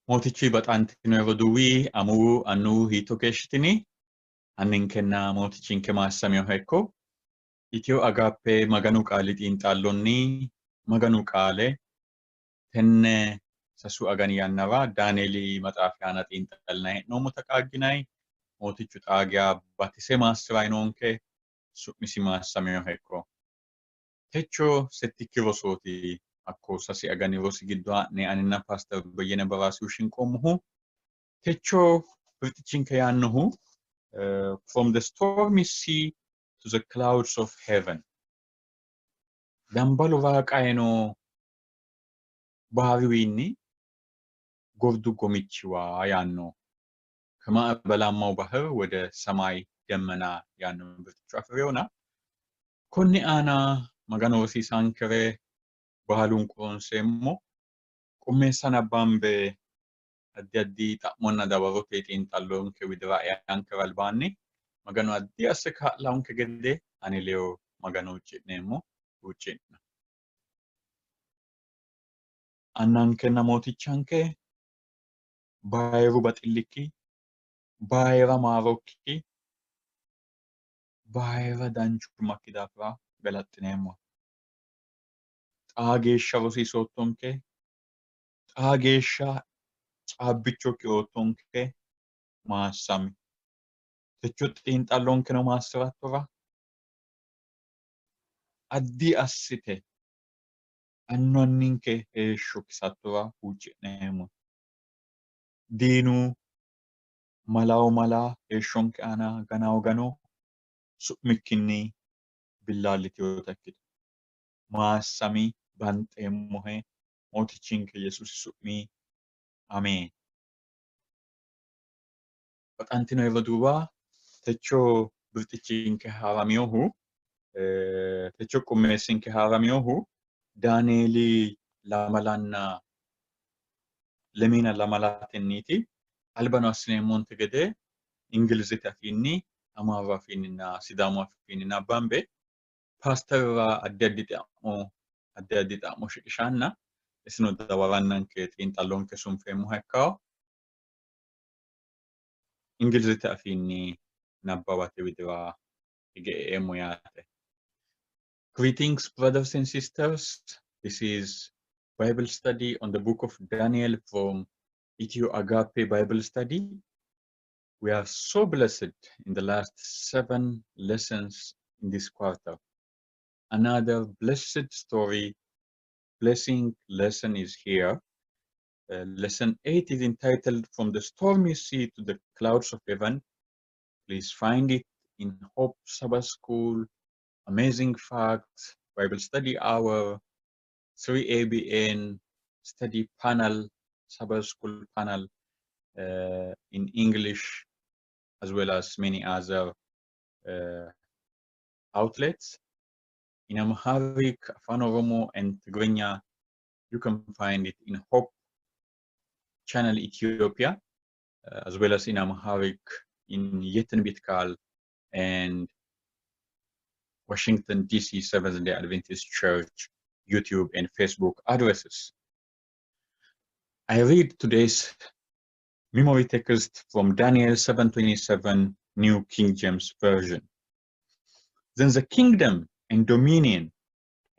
Mootichu baxantino roduuwi, amuwu, annuwu hiitto keeshshitini? Anninkenna Mootichinke maassaminoha ikko. Itiyo Agaappe Maganu Qaali xiinxallonni Maganu Qaale tenne sasu agani yannara Daanieeli maxaafi aana xiinxallinanni hee'noommota qaagginanni. Mootichu xaa geya batise maassi'ranni noonke, su'misi maassaminoha ikko. Techo settikki rosooti hakko sasi agani rosi giddo ha'ne aninna Paaster Beyyene Baraasihu shinqoommohu. Techo birxichinke yaannohu From the Stormy Sea to the Clouds of Heaven. Dambalu raaqae noo baariwiinni gordu gomichiwa yaanno ከማዕበላማው ባህር ወደ ሰማይ ደመና yaanno birxicho afi'rinona konni aana Maganu rosiisaankere baalunku ronseemmo. Qummeessa nabbambe addi addi xa'monna dawarote xiinxallonke widira eankera albaanni Maganu addi asse kaa'lannonke gede ani ledo Magano huucci'neemmo. Huucci'no. Annankenna Mootichanke bayiru baxillikki, bayira maarokki, bayira danchummakki daafira galaxxineemmo. Xaa geeshsha rosiisoottonke, xaa geeshsha caabbichokki oottonke, maassami. Techo xiinxallonkeno maassi'rattora addi assite annu anninke heeshsho kisattora huucci'neemmo. Diinu malawo mala heeshshonke aana ganawo gano su'mikkinni billaallitewota ikkito. Maassami, banxeemmohe, Mootichinke Yesuusi su'mi ameen. Baxantino roduuwa, techo birxichinke haaraminohu, techo qummeessinke haaraminohu Daanieeli lamalanna lemiina lamalatenniiti. Albano assineemmonte gede Ingilizete afiinni, Amaaru afiinninna Sidaamu afiinni nabbambe paasterera addi addi xa'mo addi addi xa'mo shiqishanna isino dawarannanke xiinxallonke sunfeemmoha ikkawo. Ingilizete afiinni nabbawate widira hige e'eemmo yaate. Greetings, brothers and sisters. This is Bible study on the book of Daniel from Ethio Agape Bible Study. We are so blessed in the last 7 lessons in this quarter. Another blessed story, blessing lesson is here. Lesson 8 is entitled From the Stormy Sea to the Clouds of Heaven. Please find it in Hope Sabbath School, Amazing Facts, Bible Study Hour, 3ABN, Study Panel, Sabbath School Panel in English, as well as many other outlets. In Amharic, Afan Oromo, and Tigrinya, you can find it in Hope Channel Ethiopia, as well as in Amharic in Yetinbit Kal and Washington, D.C. Seventh-day Adventist Church YouTube and Facebook addresses. I read today's memory text from Daniel 7:27, New King James Version. Then the kingdom and dominion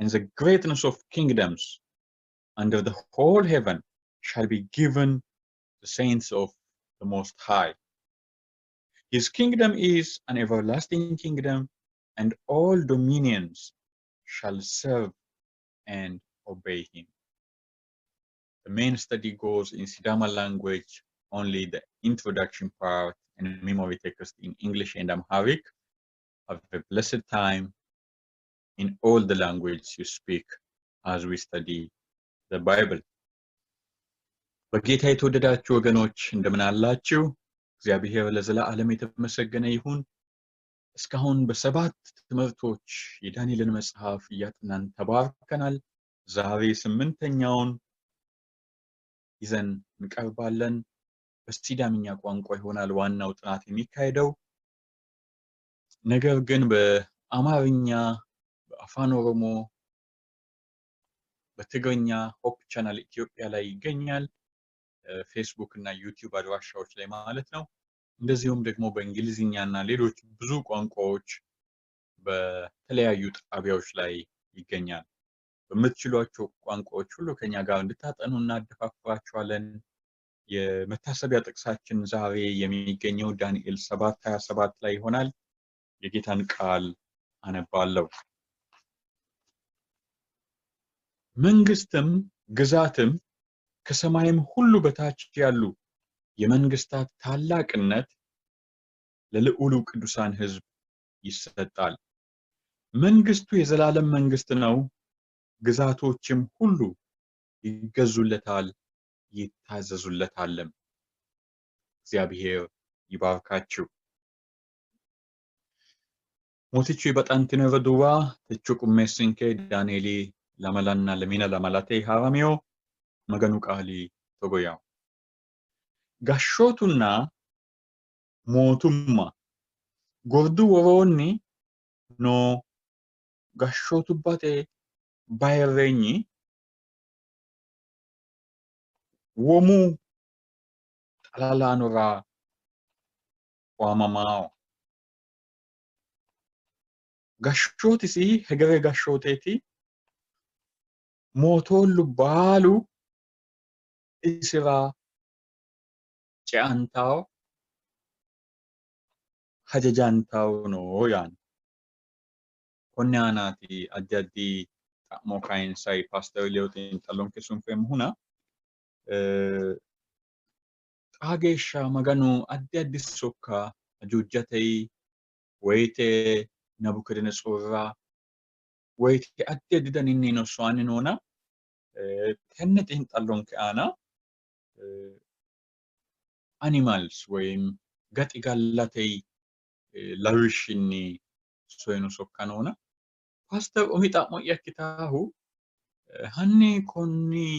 and the greatness of kingdoms under the whole heaven shall be given the saints of the Most High. His kingdom is an everlasting kingdom, and all dominions shall serve and obey him. The main study goes in Sidama language, only the introduction part and memory text in English and Amharic. Have a blessed time in all the language you speak as we study the Bible. በጌታ የተወደዳችሁ ወገኖች እንደምን አላችሁ? እግዚአብሔር ለዘላለም የተመሰገነ ይሁን። እስካሁን በሰባት ትምህርቶች የዳንኤልን መጽሐፍ እያጠናን ተባርከናል። ዛሬ ስምንተኛውን ይዘን እንቀርባለን። በሲዳምኛ ቋንቋ ይሆናል ዋናው ጥናት የሚካሄደው። ነገር ግን በአማርኛ፣ በአፋን ኦሮሞ፣ በትግርኛ Hope Channel ኢትዮጵያ ላይ ይገኛል። ፌስቡክ እና ዩቲዩብ አድራሻዎች ላይ ማለት ነው። እንደዚሁም ደግሞ በእንግሊዝኛ እና ሌሎች ብዙ ቋንቋዎች በተለያዩ ጣቢያዎች ላይ ይገኛል። በምትችሏቸው ቋንቋዎች ሁሉ ከኛ ጋር እንድታጠኑ እናደፋፍራችኋለን። የመታሰቢያ ጥቅሳችን ዛሬ የሚገኘው ዳንኤል 7:27 ላይ ይሆናል። የጌታን ቃል አነባለሁ። መንግስትም ግዛትም ከሰማይም ሁሉ በታች ያሉ የመንግስታት ታላቅነት ለልዑሉ ቅዱሳን ሕዝብ ይሰጣል። መንግስቱ የዘላለም መንግስት ነው፣ ግዛቶችም ሁሉ ይገዙለታል ይታዘዙለታልም። እግዚአብሔር ይባርካችሁ። Mootichi baxantino roduuwa, techo qummeessinke Daanieeli lamalanna lemiina lamalate haaramino Maganu qaali togo yaanno. Gashshootunna mootumma gordu woroonni noo gashshootubbate bayirreenyi womu xalalaanora waamamao. Gashshootisi hegere gashshooteeti, mootoollu baalu isira ceantawo hajajantawo no yaanno. Konne aanaati addi addi xa'mo kayinsayi paaster ledo xiinxallonke sunfeemmohuna xaa geeshsha Maganu addi addi sokka ajuujate woyite Nabukadanatsoorira woyite addi addi daninni soyaanni noona tenne xiinxallonke aana animals woyim gaxigallate lawishshinni soyino sokka noona paaster umi xa'mo'ya ikkitaahu hanni konni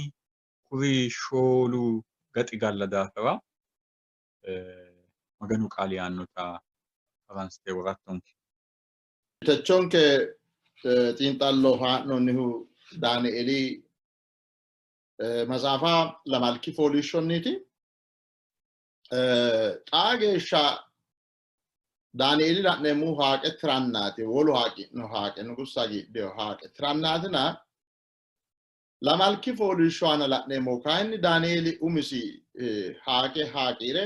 kuri shoolu gaxigalla daafira Maganu qaali yaannota faransite worattonke. Techonke xiinxallo haa'noonnihu Daanieeli maxaafa lamalki fooliishshonniiti. Xaa geeshsha Daanieeli la'neemmohu haaqe tirannaati, wolu haaqi'no haaqe nugusu hagiidheyo haaqe tirannaatina lamalki fooliishsho aana la'neemmohu kayinni Daanieeli umisi haaqe haaqiire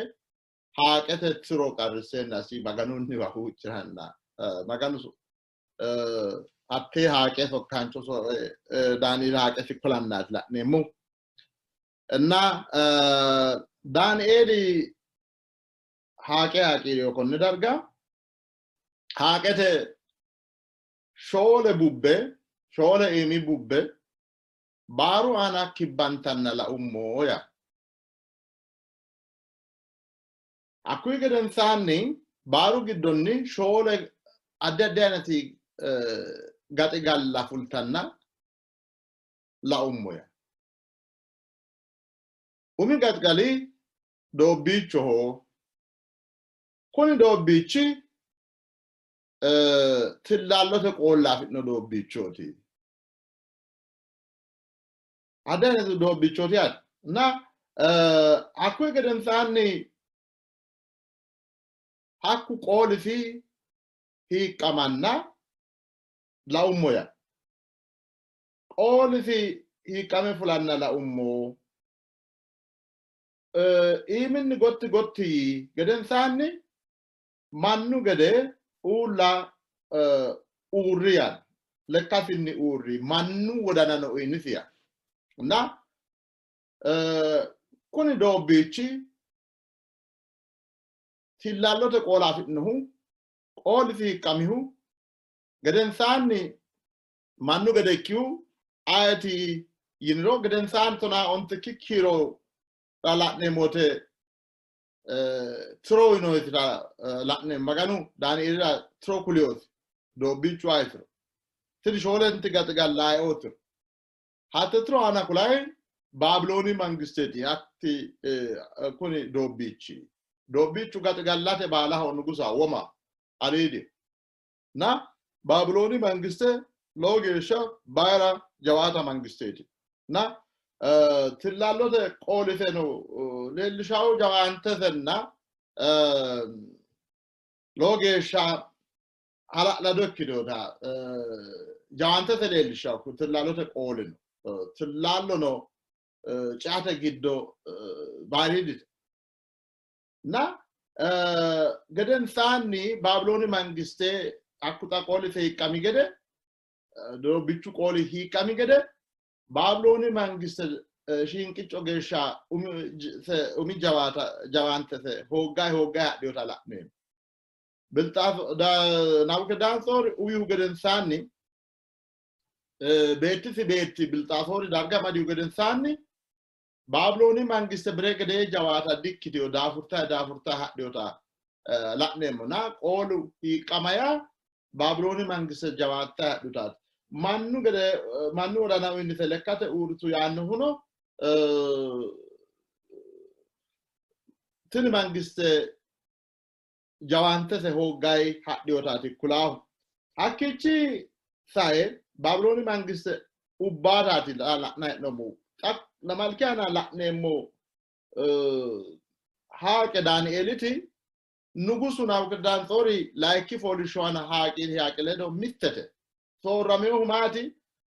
haaqete tiro qarrisseennasi Maganunniwa huucciranna Maganu hattee haaqe sokkaancho Daanieeli haaqesi kulannaati la'neemmohu. እና Daanieeli haaqe haaqii'rino konne darga haaqete shoole bubbe shoole iimi bubbe baaru aana kibbantanna laummo yaa. Hakkuyi gedensaanni baaru giddonni shoole addi addi ayinati gaxigalla fultanna laummo yaa. Umi gaxigali doobbiichoho. Kuni doobbiichi tillaallote qoolla afi'no doobbiichooti. Addi ayinati doobbiichooti yaate. እና hakkuyi gedensaanni hakku qoolisi hiiqqamanna laummo yaa. Qoolisi hiiqqame fulanna laummo. Iiminni gotti gotti yii gedensaanni mannu gede uulla uurri yaanno. Lekkasinni uurri mannu wodanano uyinisi yaanno. እና kuni doobbiichi tillaallote qoola afi'nohu qoolisi hiiqqamihu gedensaanni mannu gede ikkihu ayeti yiniro gedensaanni tonaa ontikki kiiro la'neemmo wote tiro uyinoyitira la'neemmo. Maganu Daanieelira tiro kuliyooti doobbiichu ayetiro. Tini shoolenti gaxigalla ayeootiro. Hatte tiro aana kulayi Baabilooni mangisteeti hatti kuni doobbiichi. Doobbiichu gaxigallate baalaho nugusa woma aliidi. Na Baabilooni mangiste lowo geeshsha bayira jawaata mangisteeti. Na Tillaallote qooliseno leellishawo jawaantesenna lowo geeshsha hala'lado ikkitinota jawaantese leellishawo tillaallote qoolino. Tillaallono ceate giddo baariidite. Na gedensaanni Baabilooni mangiste hakku xa qoolise hiiqqami gede, doobbichu qooli hiiqqami gede, Baabilooni mangiste shiinqicco geeshsha umi jawaantese hooggayi hooggayi hadhinota la'neemmo. Nabukedanetsoori uwihu gedensaanni beettisi beetti Bilxaasoori darga amadihu gedensaanni Baabilooni mangiste bire gedee jawaata dikkitino, daafurtayi daafurtayi hadhinota la'neemmo. Na qoolu hiiqqama yaa Baabilooni mangiste jawaattayi hadhutaati. Mannu gede mannu wodana uyinise lekkate uurritu yaannohuno tini mangiste jawaantese hooggayi hadhinotaati kulaahu. Hakkiichi sae Baabilooni mangiste ubbaataati la'nanni hee'noommohu. Xa lamalki aana la'neemmo haaqe Daanieeliti Nugusu Nabukadanatsoori layikki fooliishsho aana haaqi haaqe ledo mittete. Soorraminohu maati?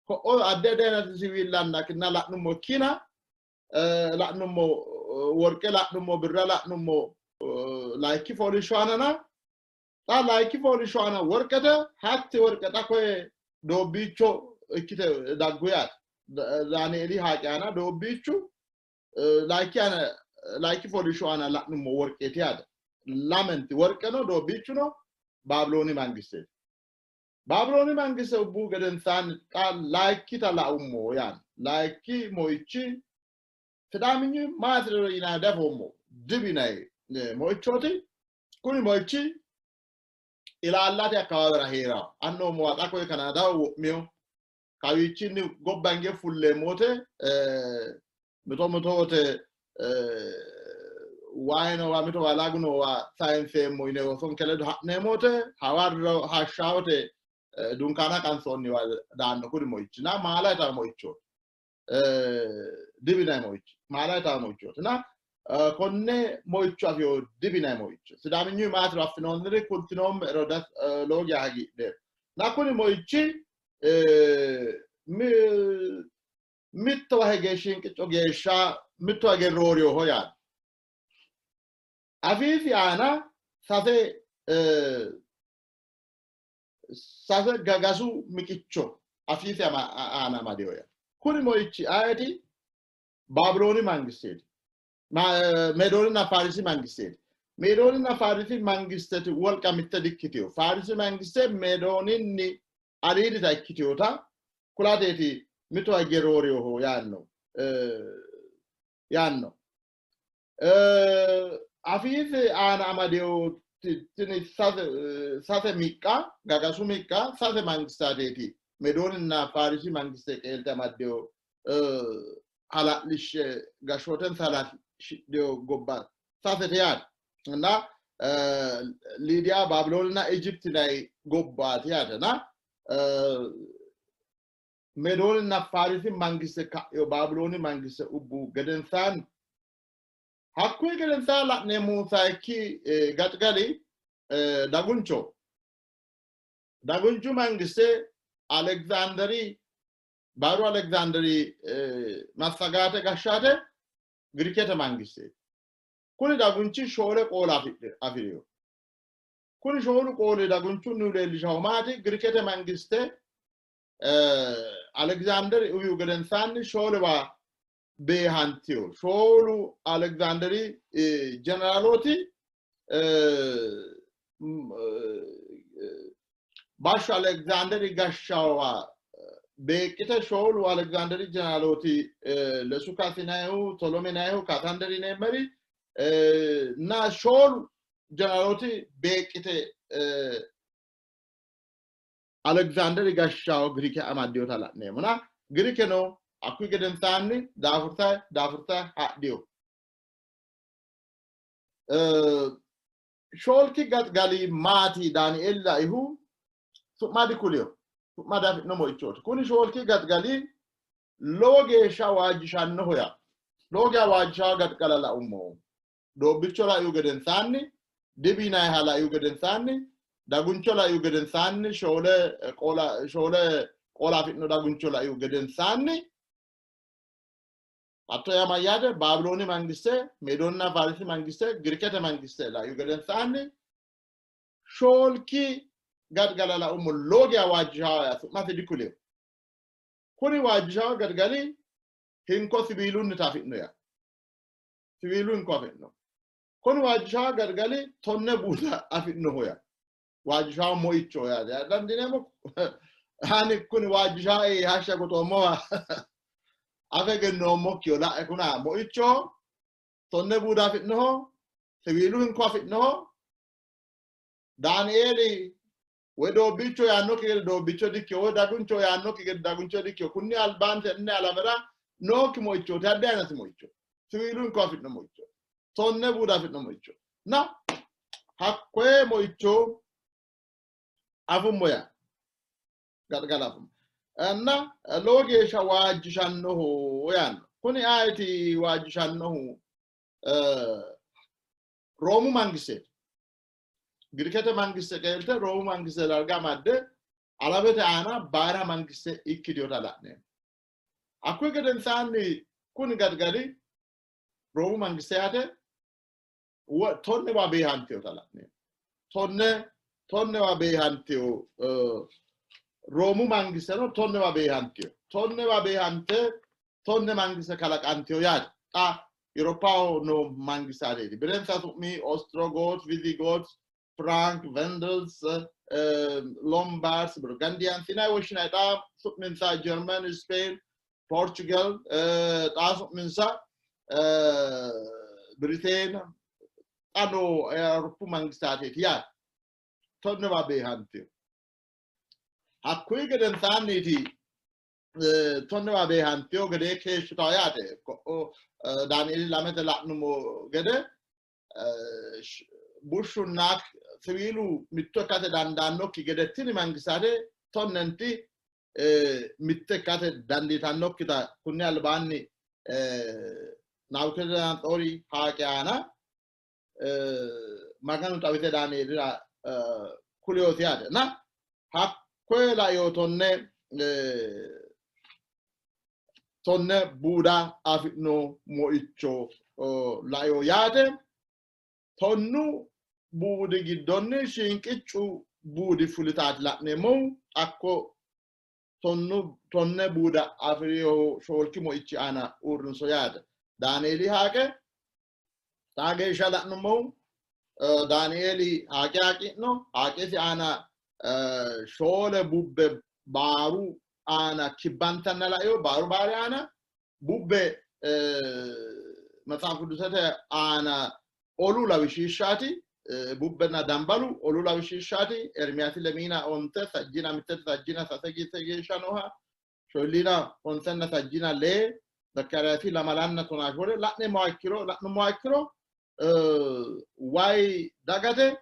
Ko'o addi addi aynate siwiillanna kinna la'nummo ikkina la'nummo worqe la'nummo birra la'nummo layikki fooliishsho aanana xa layikki fooliishsho aana worqete hatti worqe xa koye doobbiicho ikkite daggu yaate. Daanieeli haaqe aana doobbiichu layikki aana layikki fooliishsho aana la'nummo worqeeti yaate. Lamenti worqeno doobbiichuno Baabilooni mangisteeti. Baabilooni mangiste ubbuhu gedensaanni xa layikkita laummo yaanno. Layikki moichi Sidaaminyu maatiro yinanni diafoommo. Dib yinanni moichooti. Kuni moichi ilaallate akkawaawera hee'ranno. Annoommowa xa koye Kanaadaho wo'mino. Kawiichinni gobba hinge fulleemmo wote mito mito wote wayi noowa mitowa lagu noowa sayinseemmo yine rosunke ledo ha'neemmo wote hawarro hashsha wote dunkaana qansoonniwa daanno kuni moichi na maala itanno moichooti. Dib yinanni moichi maala itanno moichooti na konne moicho afino dib yinanni moicho Sidaaminyu maatiro affinoonniri kultinoommero lowo geya hagiidheemmo. Na kuni moichi mittowa hige shinqicco geeshsha mittowa hige roorinoho yaate. Afiisi aana sase sase gagasu miqicho afiisi aana amadino yaate. Kuni moichi ayeti? Baabilooni mangisteeti. Meedooninna Faarisi mangisteeti. Meedooninna Faarisi mangisteti wolqa mitte dikkitino. Faarisi mangiste Meedooninni aliidita ikkitinota kulateeti mito hige roorinoho yaanno yaanno. Afiisi aana amadino tini sase miqqa gagasu miqqa sase mangistateeti. Meedooninna Faarisi mangiste qeelte amaddino hala'lishshe gashshootensa hala'lishshidhino gobba sasete yaate. Na Liidiya, Baabilooninna Ijipti yinanni gobbaati yaate. Na Meedooninna Faarisi mangiste ka'ino Baabilooni mangiste ubbu gedensaanni hakkuyi gedensaanni la'neemmohu sayikki gaxigali daguncho. Dagunchu mangiste Aleksaanderi Baaru Aleksaanderi massagate gashshate Girikete mangisteeti. Kuni dagunchi shoole qoola afi'rino. Kuni shoolu qooli dagunchunnihu leellishahu maati? Girikete mangiste Aleksaanderi uwihu gedensaanni shoolewa beehantino. Shoolu Aleksaanderi jeneraalooti bashsho Aleksaanderi gashshawa beeqqite shoolu Aleksaanderi jeneraalooti Lesukas yinannihu, Tolome yinannihu, Kaasanderi yineemmeri na shoolu jeneraalooti beeqqite Aleksaanderi gashshawo Girike amaddinota la'neemmo. Na Girikeno hakkuyi gedensaanni daafurtayi daafurtayi hadhino. Shoolki gaxigali maati? Daanieeli laihu su'ma dikulino. Su'ma diafi'no moichooti. Kuni shoolki gaxigali Lowo geeshsha waajjishannoho yaa. Lowo geeshsha waajjishawo gaxigala laummo. Doobbicho laihu gedensaanni, dibi yinanniha laihu gedensaanni, daguncho laihu gedensaanni, shoole qoola shoole qoola afi'no daguncho laihu gedensaanni, hatto yaa mayyaate? Baabilooni mangiste, Meedoonna Faarisi mangiste, Girikete mangiste laihu gedensaanni, shoolki gaxigala laummo. Lowo geeshsha waajjishawo yaa, su'masi dikulino. Kuni waajjishawo gaxigali hinko siwiilunnita afi'no yaa. Siwiilu hinko afi'no. Kuni waajjishawo gaxigali 10 buuda afi'noho yaa. Waajjishawo moicho yaate. Yaa dandiineemmo. Ani kuni waajjishawo hashsha goxoommowa afe egennoommokkiho la'e kuna moicho 10 buuda afi'noho, siwiilu hinko afi'noho. Daanieeli woy doobbiicho yaannokki gede doobbiicho dikkino, woy daguncho yaannokki gede daguncho dikkino. Kunni albaanni tenne alamera nookki moichooti, addi aynati moicho, siwiilu hinko afi'no moicho, 10 buuda afi'no moicho. Na hakkoye moicho afummo yaa gaxigala afummo. Na lowo geeshsha waajjishannoho yaanno. Kuni ayeti waajjishannohu? Roomu mangisteeti. Girikete mangiste qeelte Roomu mangiste darga amadde alamete aana bayira mangiste ikkitinota la'neemmo. Hakkuyi gedensaanni kuni gaxigali Roomu mangiste yaate tonnewa beehantinota la'neemmo. Tonnewa beehantino Roomu mangisteno tonnewa beehantino. Tonnewa beehante tonne mangiste kalaqantino yaate. Xa Awuroppaho noo mangistateeti. Birensa su'mi Ostrogoth, Visigoth, Frank, Vandals, Lombards, Burgundians yinanni woshshinanni. Xa su'minsa German, Spain, Portugal, xa su'minsa Britain, xa noo Awuroppu mangistateeti yaate. Tonnewa beehantino. Hakkuyi gedensaanniiti tonnewa beehantino gede keeshshitawo yaate. Ko'o Daanieeli 2 la'nummo gede bushshunna siwiilu mitto ikkate dandaannokki gede tini mangistaate tonnenti mitte ikkate dandiitannokkita kunni albaanni Nabukadanatsoori haaqe aana Maganu xawise Daanieelira kuliyosi yaate. Na hakkoye laino 10 buuda afi'no moicho laino yaate. 10 buudi giddonni shiinqiccu buudi fulitaati la'neemmohu. Hakko 10 buuda afi'rinohu shoolki moichi aana uurrinso yaate. Daanieeli haaqe xaa geeshsha la'nummohu Daanieeli haaqe haaqi'no, haaqesi aana shoole bubbe baaru aana kibbantanna laino, baaru baari aana bubbe Maxaafu Qidusete aana olu lawishshaati, bubbenna dambalu olu lawishshaati. Ermiyaasi lemiina onte sajjina mittete sajjina sase geeshsha nooha, shoolliina honsenna sajjina lee, Zakkaariyaasi lamalanna tonaa shoole la'nummoha ikkiro wayi dagate,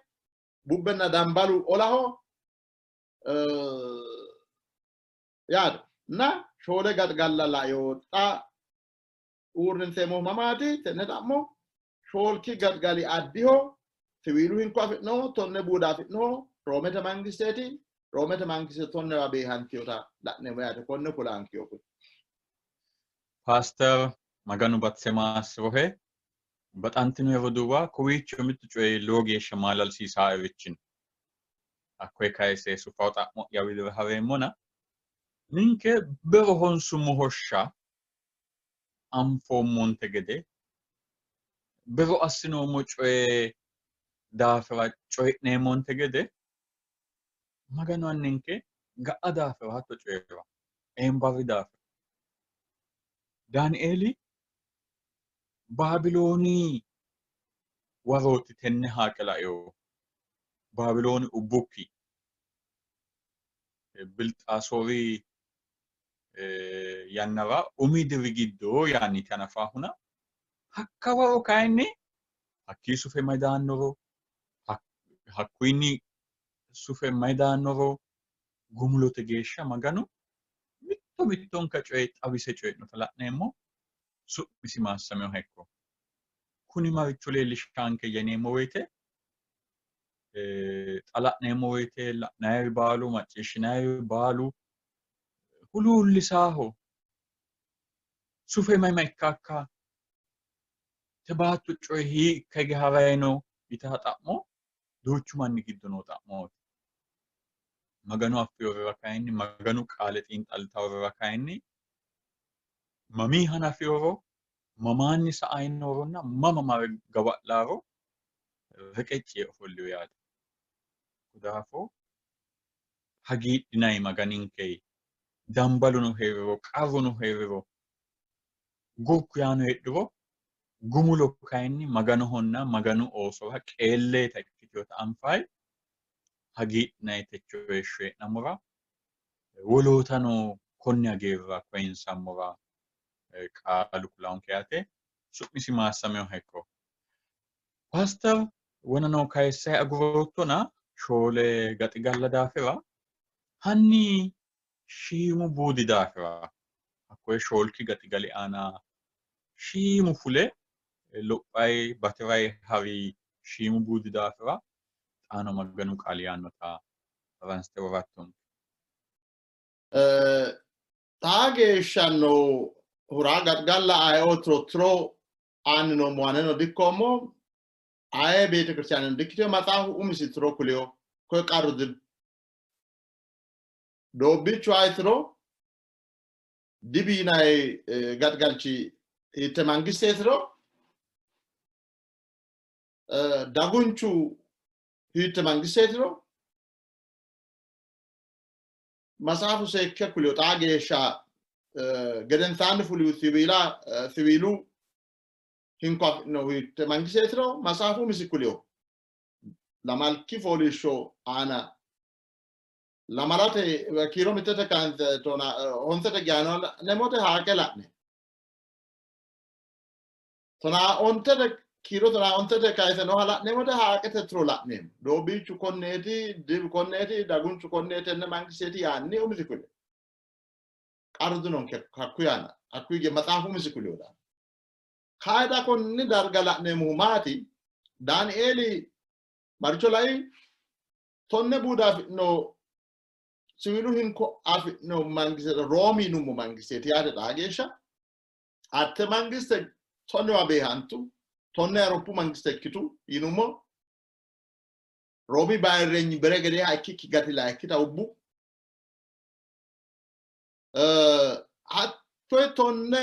bubbenna dambalu olaho yaate. Na shoole gaxigalla laino. Xa uurrinseemmohu mamaati? Tenne xa'mo shoolki gaxigali addiho, siwiilu hinko afi'noho, 10 buuda afi'noho, Roomete mangisteeti. Roomete mangiste tonnewa beehantinota la'neemmo yaate. Konne kulaankiyo kuni. Paaster Maganu batise maassirohe. Baxantino roduuwa, kowiicho mittu coyi lowo geeshsha maalalsiisaaerichi no. Hakkoye kayise sufawo xa'mo'ya widira hareemmona, ninke bero honsummo hoshsha anfoommonte gede bero assinoommo coye daafira coyi'neemmonte gede Maganu Anninke ga'a daafira hatto coyi'ra, eembarri daafira. Daanieeli Baabilooni warooti tenne haaqe laino. Baabilooni ubbukki Bilxaasoori yannara umi diri giddo yaanniiti hanafahuna, hakka waro kayinni hakkii sufe mayi daannoro, hakkuyinni sufe mayi daannoro gumulote geeshsha Maganu mittu Mitto mittonka coye xawise coyi'nota la'neemmo. Su'misi maassaminoha ikko. Kuni maricho leellishaanke yineemmo woyite xa la'neemmo woyite la'nayiri baalu macciishshinayiri baalu huluullisaaho. Sufe mayi ikkaakka te baatto coyi hiikka hige harayi no yitaa xa'mo duuchu manni giddo noo xa'mooti. Maganu affiyorira kayinni Maganu qaale xiinxallitaworira kayinni mamii hanafiyoro mamaanni sa'ayi nooronna mama mare gawa'laaro reqecci yee ofolliyo yaate. Daafo hagiidhinayi Maganinke dambaluno hee'riro qarruno hee'riro gurku yaano heedhuro gumulo kayinni Maganohonna Maganu oosora qeelleeta ikkitinota anfayi hagiidhinayi techo heeshsho hee'nammora wolootano konni hagiirrira koyinsammora qaalu kulaanke yaate. Su'misi maassaminoha ikko. Paaster wonano kayissayi aguroottona shoole gaxigalla daafira hanni shiimu buudi daafira hakkoye shoolki gaxigali aana shiimu fule lophayi bati'rayi hari shiimu buudi daafira xaano Maganu qaali yaannota haransite worattonke. Xaa geeshsha noohura gaxigalla ayeoo tiro tiro aanni noommo aneno dikkoommo aye beetekiristiyaaneno dikkitino maxaafu umisi tiro kuliyo koye qarru dino. Doobbiichu aye tiro dibi yinanni gaxigalchi hiitte mangisteetiro dagunchu hiitte mangisteetiro matsaafu seekke kuliyo xaa geeshsha gedensaanni fulihu siwiila siwiilu hinko afi'nohu hiitte mangisteetiro matsaafu umisi kuliyo lamalki fooliishsho aana lamalate kiiro mittete kaanse tona honsete geano nemote haaqe la'ne tonaa ontete kiiro tonaa ontete kayise nooha la'neemmote haaqete tiro la'neemmo. Doobiichu konneeti, dibu konneeti, dagunchu konneeti, tenne mangisteeti yaanni umisi kule. Qarru dinonke hakku yaana hakku hige maxaafu umisi kuliyo daana. Kaayida konni darga la'neemmohu maati? Daanieeli maricho lai tonne buuda afi'no siwiilu hinko afi'no mangiste Roomi yinummo mangisteeti yaate xaa geeshsha. Hatte mangiste tonnewa beehantu, tonne Awuroppu mangiste ikkitu yinummo Roomi bayirreenyi bere gedeeha ikkikki gati layikkita ubbu. Hattoe tonne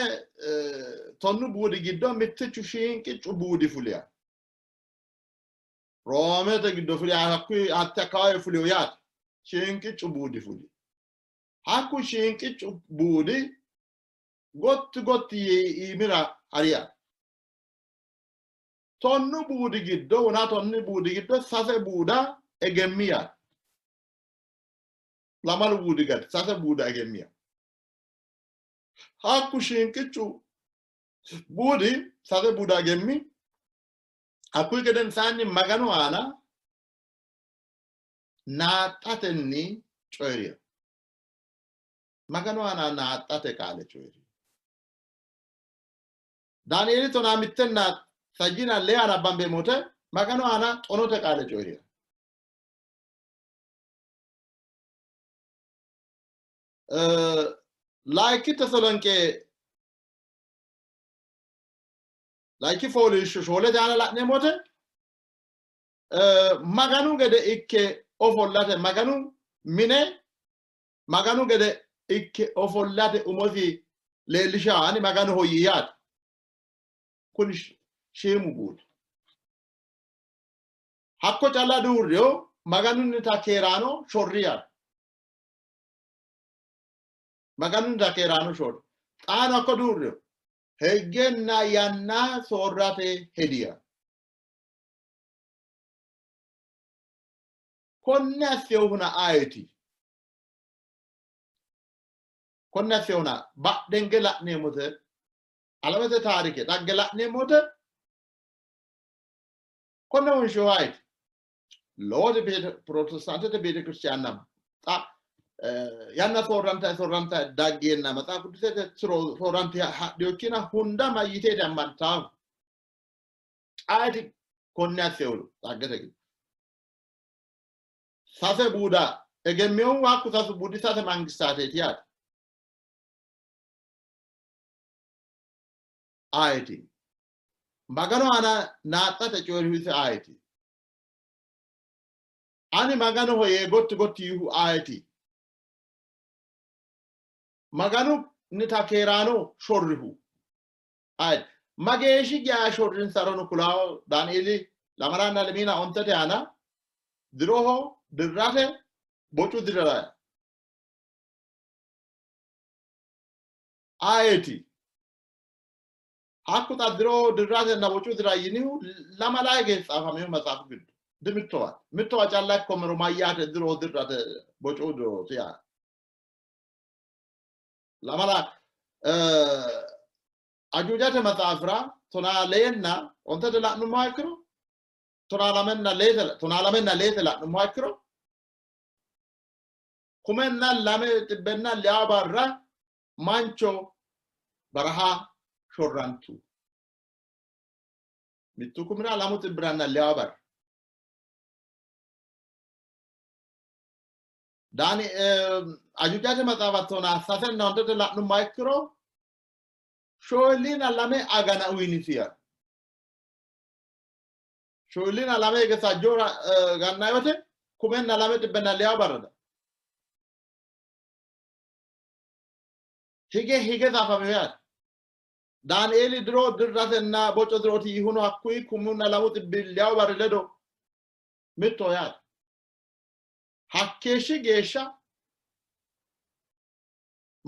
tonnu buudi giddo mittichu shiinqiccu buudi fuliya. Roomete giddo fuli hakkuyi hatte akkawaawe fuliyo yaate. Shiinqiccu buudi fuli. Hakku shiinqiccu buudi gotti gotti yee iimira hariya. Tonnu buudi giddo wona tonni buudi giddo sase buuda egemmi yaate. Lamalu buudi gati sase buuda egemmi yaate. Hakku shiinqiccu buudi sase buuda egemmi. Hakkuyi gedensaanni Maganu aana naaxxatenni coyi'rino. Maganu aana naaxxate qaale coyi'rino. Daanieeli tonaa mittenna sajjina lee nabbambeemmo wote Maganu aana xonote qaale coyi'rino. Layinki Teselonqe Layinki fooliishsho shoolete aana la'neemmo wote Maganu gede ikke ofollate Maganu mine Maganu gede ikke ofollate umosi leellishaani Maganoho yii yaate. Kuni shiimu buudi. Hakko calla duurriyo Maganunnita keeraano shorri yaate. Maganunnita keeraano shorri. Xaano hakko duurriyo Higgenna yanna soorrate hediya. Konne assinohuna ayeti? Konne assinohuna badhenge la'neemmote alamete taarike dhagge la'neemmote konne wonshihu ayeti? Lowoti protestaantete beetekiristiyaanna xa Yanna soorrantayi soorrantayi daggeenna Maxaafu Qidusete tiro soorrante hadhinokkina hunda mayyiteeti ammantaahu? Ayeti konne assehu dhaggete giddo? Sase buuda egemminohu hakku sasu buudi sase mangistaateeti yaate. Ayeti? Maganu aana naaxxate coyi'rihu ise ayeti? Ani Maganoho yee gotti gotti yiihu ayeti? Maganu nita keeraano shorrihu ayeti? Mageeshshi geya shorrinsarono kulawo Daanieeli lamalanna lemiina ontete aana diroho dirrate bocu dirira ayeti? Hakku xa diro dirratenna bocu dira yinihu lamala hige tsaafamino maxaafu giddo dimittowa mittowa calla ikkommero mayyaate diro dirrate bocu dirooti yaa lamala ajuujate maxaafira tonaa leenna ontete la'nummoha ikkiro tonaa lamenna leete la'nummoha ikkiro 1200 barra mancho baraha shorrantu. 1200 barra. Daani ajuujate maxaafa 9 soddoma la'nummoha ikkiro 42 agana uyinisi yaate. 42 hige sajjoora gannayi wote 1206 barra hige hige tsaafamino yaate. Daanieeli diro dirratenna boco dirooti yihuno hakkuyi 1200 barri ledo mittoho yaate. Hakkeeshshi geeshsha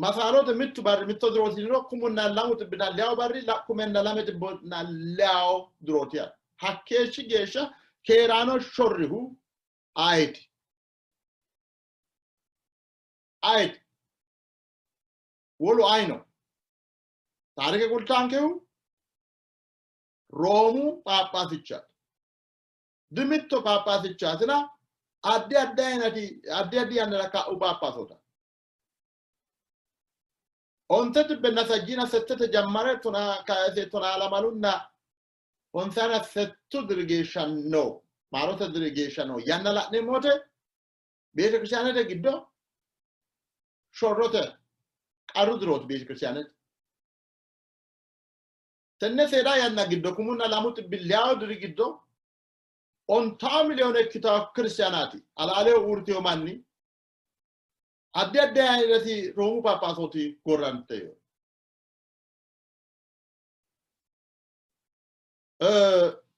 masaalote mittu barri mitto dirooti yiniro 1206 barri 1206 dirooti yaate. Hakkeeshshi geeshsha keeraano shorrihu ayeti? Ayeti? Wolu ayino? Taarike kultaankehu Roomu Phaaphaasichaati. Dimitto Phaaphaasichaatina addi addi ayinati addi addi yannara ka'u Phaaphaasota. 968 jammare tonaa kayise 128 diri geeshsha no maarote diri geeshsha no yanna la'neemmo wote beetekiristaanete giddo shorrote qarru dirooti beetekiristaanete. Tenne seeda yanna giddo 1200 diri giddo 50 miliyoone ikkitawo kiristaanaati halaaleho uurriteyo manni addi addi ayinati Roomu Phaphaasooti gorranteyo.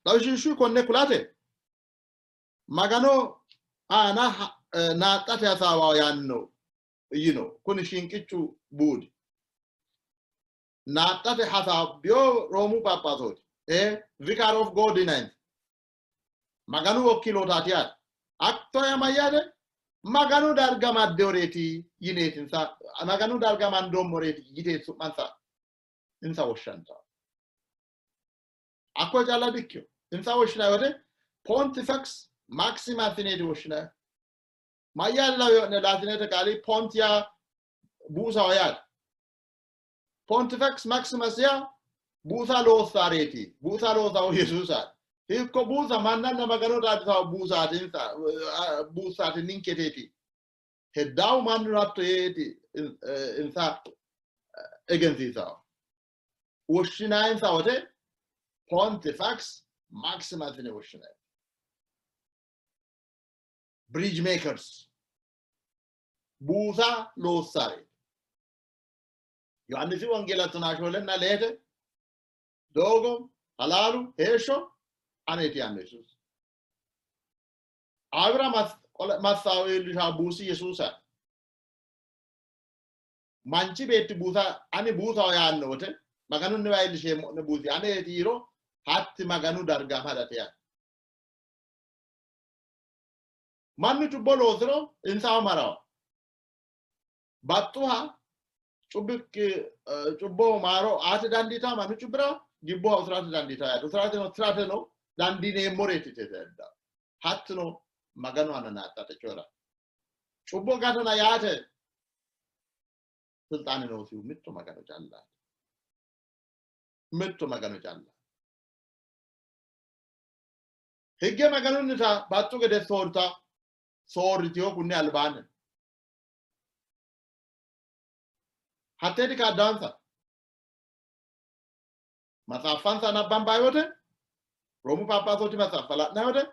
Lawishshu konne kulate Magano aana naaxxate hasaawaho yaanno yino kuni shinqichu buudi naaxxate hasaabbiyo Roomu Phaphaasooti vicar of God yinanni Maganu wokkiilootaati yaate. Hatto yaa mayyaate? Maganu darga maddeoreeti yineeti insa Maganu darga mandoommoreeti yiteeti su'mansa insa woshshantawo. Hakko calla dikkino. Insa woshshinanni wote Pontifex Maximus yineeti woshshinanni. Mayyaate laweyo'ne Laatinete qaali pont yaa buusaho yaate. Pontifex Maximus yaa buusa loossaareeti. Buusa loosahu Yesuusaati. Hiikko buusa mannanna Magano xaadisahu buusaati insa buusaati ninketeeti. Heddaahu mannu hatto yeeti insa egensiisahu. Woshshinayinsa wote Pontifex Maximus yine woshshinanni. Bridge makers buusa loossaareeti. Yohaannisi Wongeela 14 leete doogo halaalu heeshsho aneeti yaanno Yesuusi. Abira massaawo iillishaa buusi Yesuusa. Manchi beetti buusa ani buusaho yaanno wote Maganunniwa iillisheemmo'ne buusi aneeti yiiro hatti Maganu darga amadate yaate. Mannu cubbo loosiro insawa marawo. Baxxuha cubbikki cubbo maaro aate dandiita mannu cubbira gibboha usuraate dandiita yaate. Usuraateno tirateno dandiineemmoreeti tete. Hattino Maganu aana naaxxate coyi'ra. Cubbo gatona yaate silxaane noosihu mitto Magano callaati. Mitto Magano calla. Higge Maganunnita baxxu gede soorrita soorritino kunni albaanni. Hatteeti kaaddaansa. Maxaaffansa nabbambayi wote Roomu Phaaphaasooti maxaaffa la'nanni wote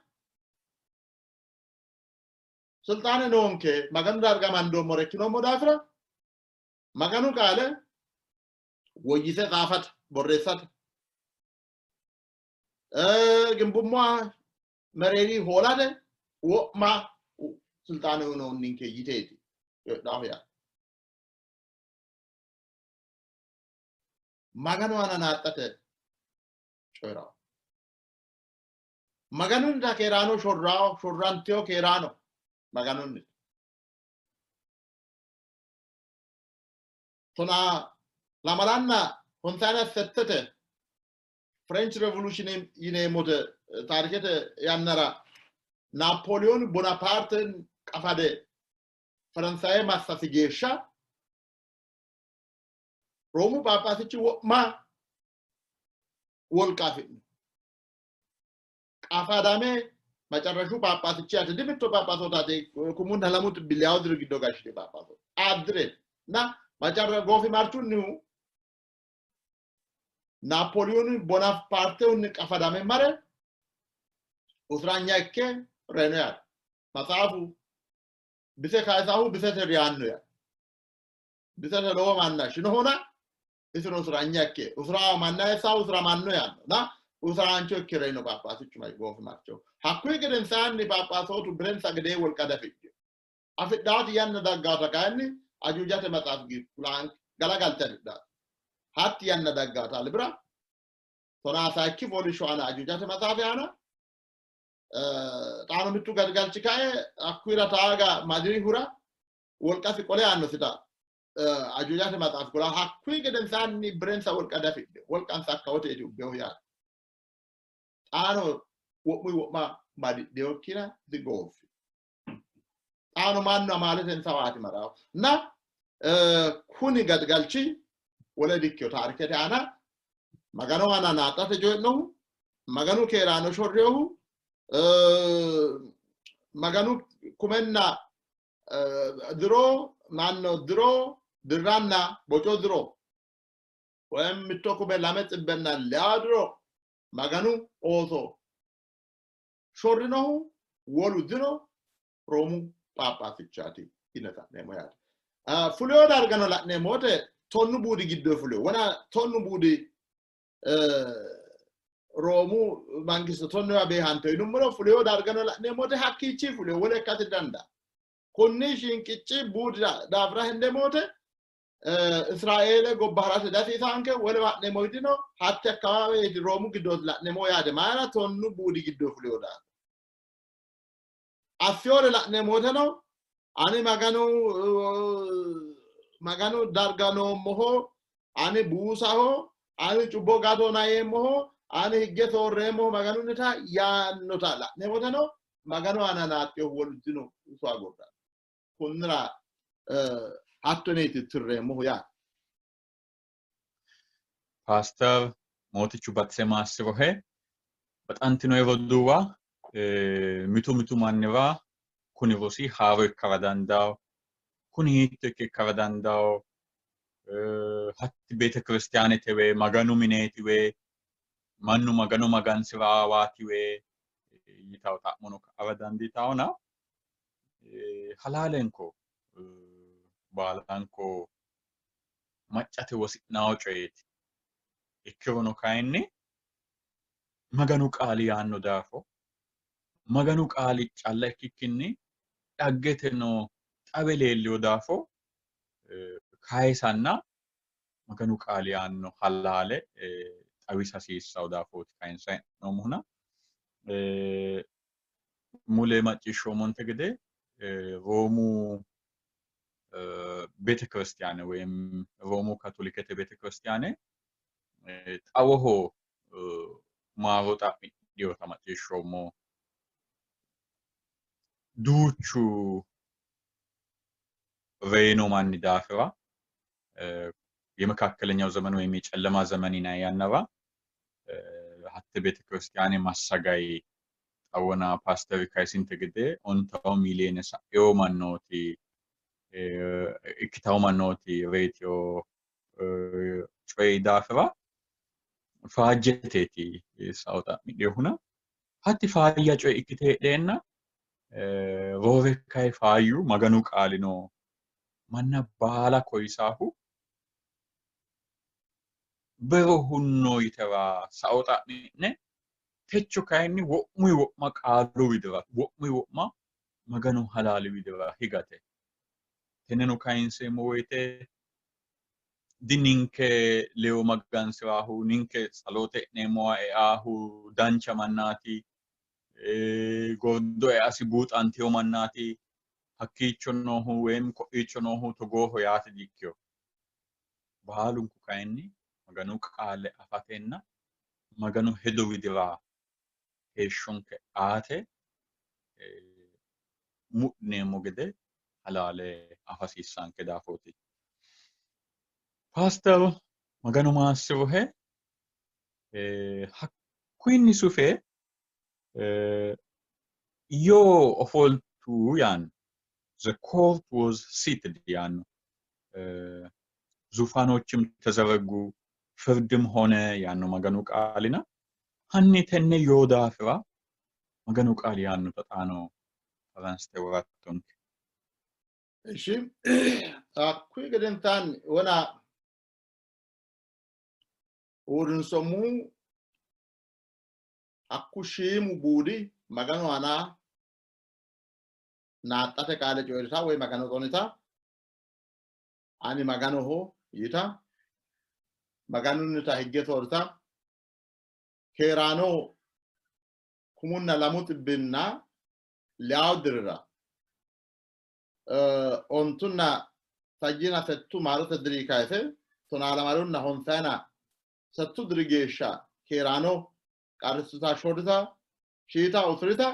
silxaane noonke Maganu darga mandoommore ikkinoommo daafira Maganu qaale woyyise xaafate borreessate gimbummoha mereeri hoolate wo'ma silxaane uyinoonninke yiteeti coyidhaahu yaate. Maganu aana naaxxate coyi'ranno. Maganunnita keeraano shorraaho, shorrantino keeraano Maganunnita. Tonaa lamalanna honsaana settete French Revolution yineemmote taarikete yannara Napoleon Bonaparte qafade Faransaye massasi geeshsha Roomu Phaaphaasichi wo'ma wolqa afi'no. Qafadame macarrashu Phaaphaasichi ati dimitto Phaaphaasotaati kumunna lamu xibbi leyawu diri giddo gashshite Phaaphaasota. Adire na macarra goofimarchunnihu Napoleon Bonapartehunni qafadame mare usuraanya ikke reyino yaate. Maxaafu bise kayisahu bisete reyaanno yaate. Bisete lowo manna shinohuna isino usuraanya ikke usurawa manna eessahu usuramanno yaanno na usuraancho ikke reyino Phaaphaasichu goofimarcho. Hakkuyi gedensaanni Phaaphaasootu birensa gedee wolqa dafidhino. Afidhaati yanna daggaata kayinni ajuujate maxaafi giddo galagalte afidhaati. Hatti yanna daggaata albira tonaa sayikki fooliishsho aana ajuujate maxaafi aana xaano mittu galgalchi kae hakkuyira taaga madirihura wolqasi qole aannosita ajuujate maxaafi kula. Hakkuyi gedensaanni birensa wolqa dafidhe wolqansa hakkawoteeti ubbehu yaate. Xaano wo'muyi wo'ma madidheyokkina digooffi. Xaano mannu amaalete insawaati marawo. Na kuni gadigalchi wole dikkiyo taarikete aana Maganu aana naaxxate coyi'nohu, Maganu keeraano shorriyohu, Maganu kumenna diro manno diro dirranna boco diro woyim mitto kume lame xibbenna leya diro Maganu ooso shorrinohu wolu diro Roomu Phaaphaasichaati yine la'neemmo yaate. Fuleyo dargano la'neemmo wote tonnu buudi giddo fuleyo. Wona tonnu buudi Roomu mangiste tonnewa beehanto yinummoro fuleyo dargano la'neemmo wote hakkiichi fuleyo wole ikkasi dandaa. Kunni shinqicci buudi daafira hendeemmo wote Israeele gobba ha'rate dasiisaanke wolewa ha'neemmo yitino hatte akkawaaweeti Roomu giddooti la'neemmo yaate. Mayira tonnu buudi giddo fuleyo daafira. Assiyore la'neemmo woteno ani Maganu Maganu darga noommoho, ani buusaho, ani cubbo gatona yeemmoho, ani higge soorreemmoho Maganunnita yaannota la'neemmo woteno Maganu aana naaxxinohu wolu dino iso agurra. Kunnira hatto yineeti tirreemmohu yaate. Paaster Mootichu baxise maassirohe. Baxantinoe roduuwa, mitu mitu mannira kuni rosi haaro ikkara dandawo. Kuni hiitto ikke ikkara dandawo? Hatti beetekiristiyaanetewe, Maganu mineetiwe, mannu Magano magansi'raawaatiwe yitawo xa'mono ka'ara dandiitawona halaalenko baalanko maccate wosi'naawo coyeeti. Ikkirono kayinni Maganu qaali yaanno daafo Maganu qaali calla ikkikkinni dhaggeteno xawe leellino daafo kayisanna Maganu qaali yaanno halaale xawisa hasiissanno daafooti kayinsanni hee'noommohuna. Mule macciishshoommonte gede Roomu beetekiristiyaane woyim Roomu Kaatolikete beetekiristiyaane xawoho maaro xa'midhinota macciishshoommo. Duuchu Reyino manni daafira የመካከለኛው ዘመን ወይም የጨለማ ዘመን yinanni yannara hatte beetekiristiyaane massagayi xawona paasteri kayisinte gede ontawo miliyoone sa'ewo mannooti ikkitawo mannooti reyitewo coyi daafira faajjeteeti sao xa'midhinohuna hatti faayya coye ikkite heedheenna roore kayi faayyu Maganu qaalino manna baala koyisaahu bero hunno yitera sao xa'mi'ne techo kayinni wo'muyi wo'ma qaalu widira wo'muyi wo'ma Maganu halaali widira higate. Tenneno kayinseemmo woyite dininke leyo magansi'raahu ninke tsaloote e'neemmowa eaahu dancha mannaati, gordo easi buuxanteyo mannaati, hakkiicho noohu woyim ko'iicho noohu togooho yaate diikkiyo. Baalunku kayinni Maganu qaale afatenna Maganu hedo widira heeshshonke aate mudhineemmo gede halaale afa hasiissanke daafooti. Paaster Maganu maassirohe. Hakkuyinni sufe yoo ofoltu yaanno. The court was seated yaanno። ዙፋኖችም ተዘረጉ ፍርድም ሆነ yaanno Maganu qaalina hanni tenne yoo daafira Maganu qaali yaannota xaano faransite worattonke. Ishi hakkuyi gedensaanni wona uurrinsommohu hakku shiimu buudi Maganu aana naaxxate qaale coyi'rita woy Magano xonita ani Maganoho yita Maganunnita higge soorrita keeraano kumunna lamu xibbinna leyawu dirira ontunna sajjina settu maarote diri kayise tonaa lamalunna honsayina settu diri geeshsha keeraano qarrissuta shorrita shiita usurita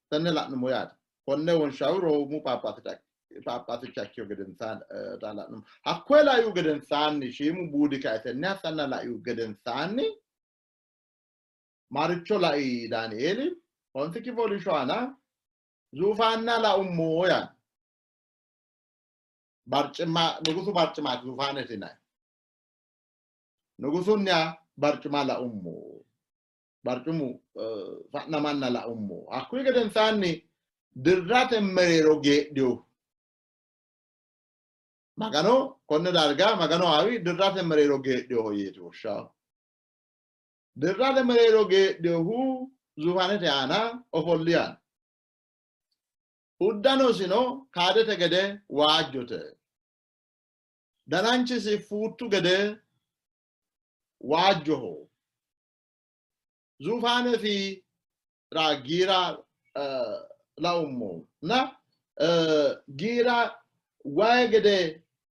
tenne la'nummo yaate. Konne wonshawu Roomu phaaphaasicha ikkiyo gedensaanni la'nummo. Hakkoye laihu gedensaanni shiimu buudi kae tenne assanna laihu gedensaanni maricho lai Daanieeli honsikki fooliishsho aana zuufaanna laummo yaanno. Barcima nugusu barcimaati zuufaanete yinanni. Nugusunniha barcima laummo. Barcumu fa'namanna laummo. Hakkuyi gedensaanni dirrate mereero geedhino. Magano konne darga Magano aawi dirrate mereero geedhinoho yeeti woshshawo. Dirrate mereero geedhinohu zuufaanete aana ofolli yaanno. Uddanosino kaadete gede waajjote. Dananchisi fuuttu gede waajjoho. Zuufaanesi ra giira laummo na giira wayi gede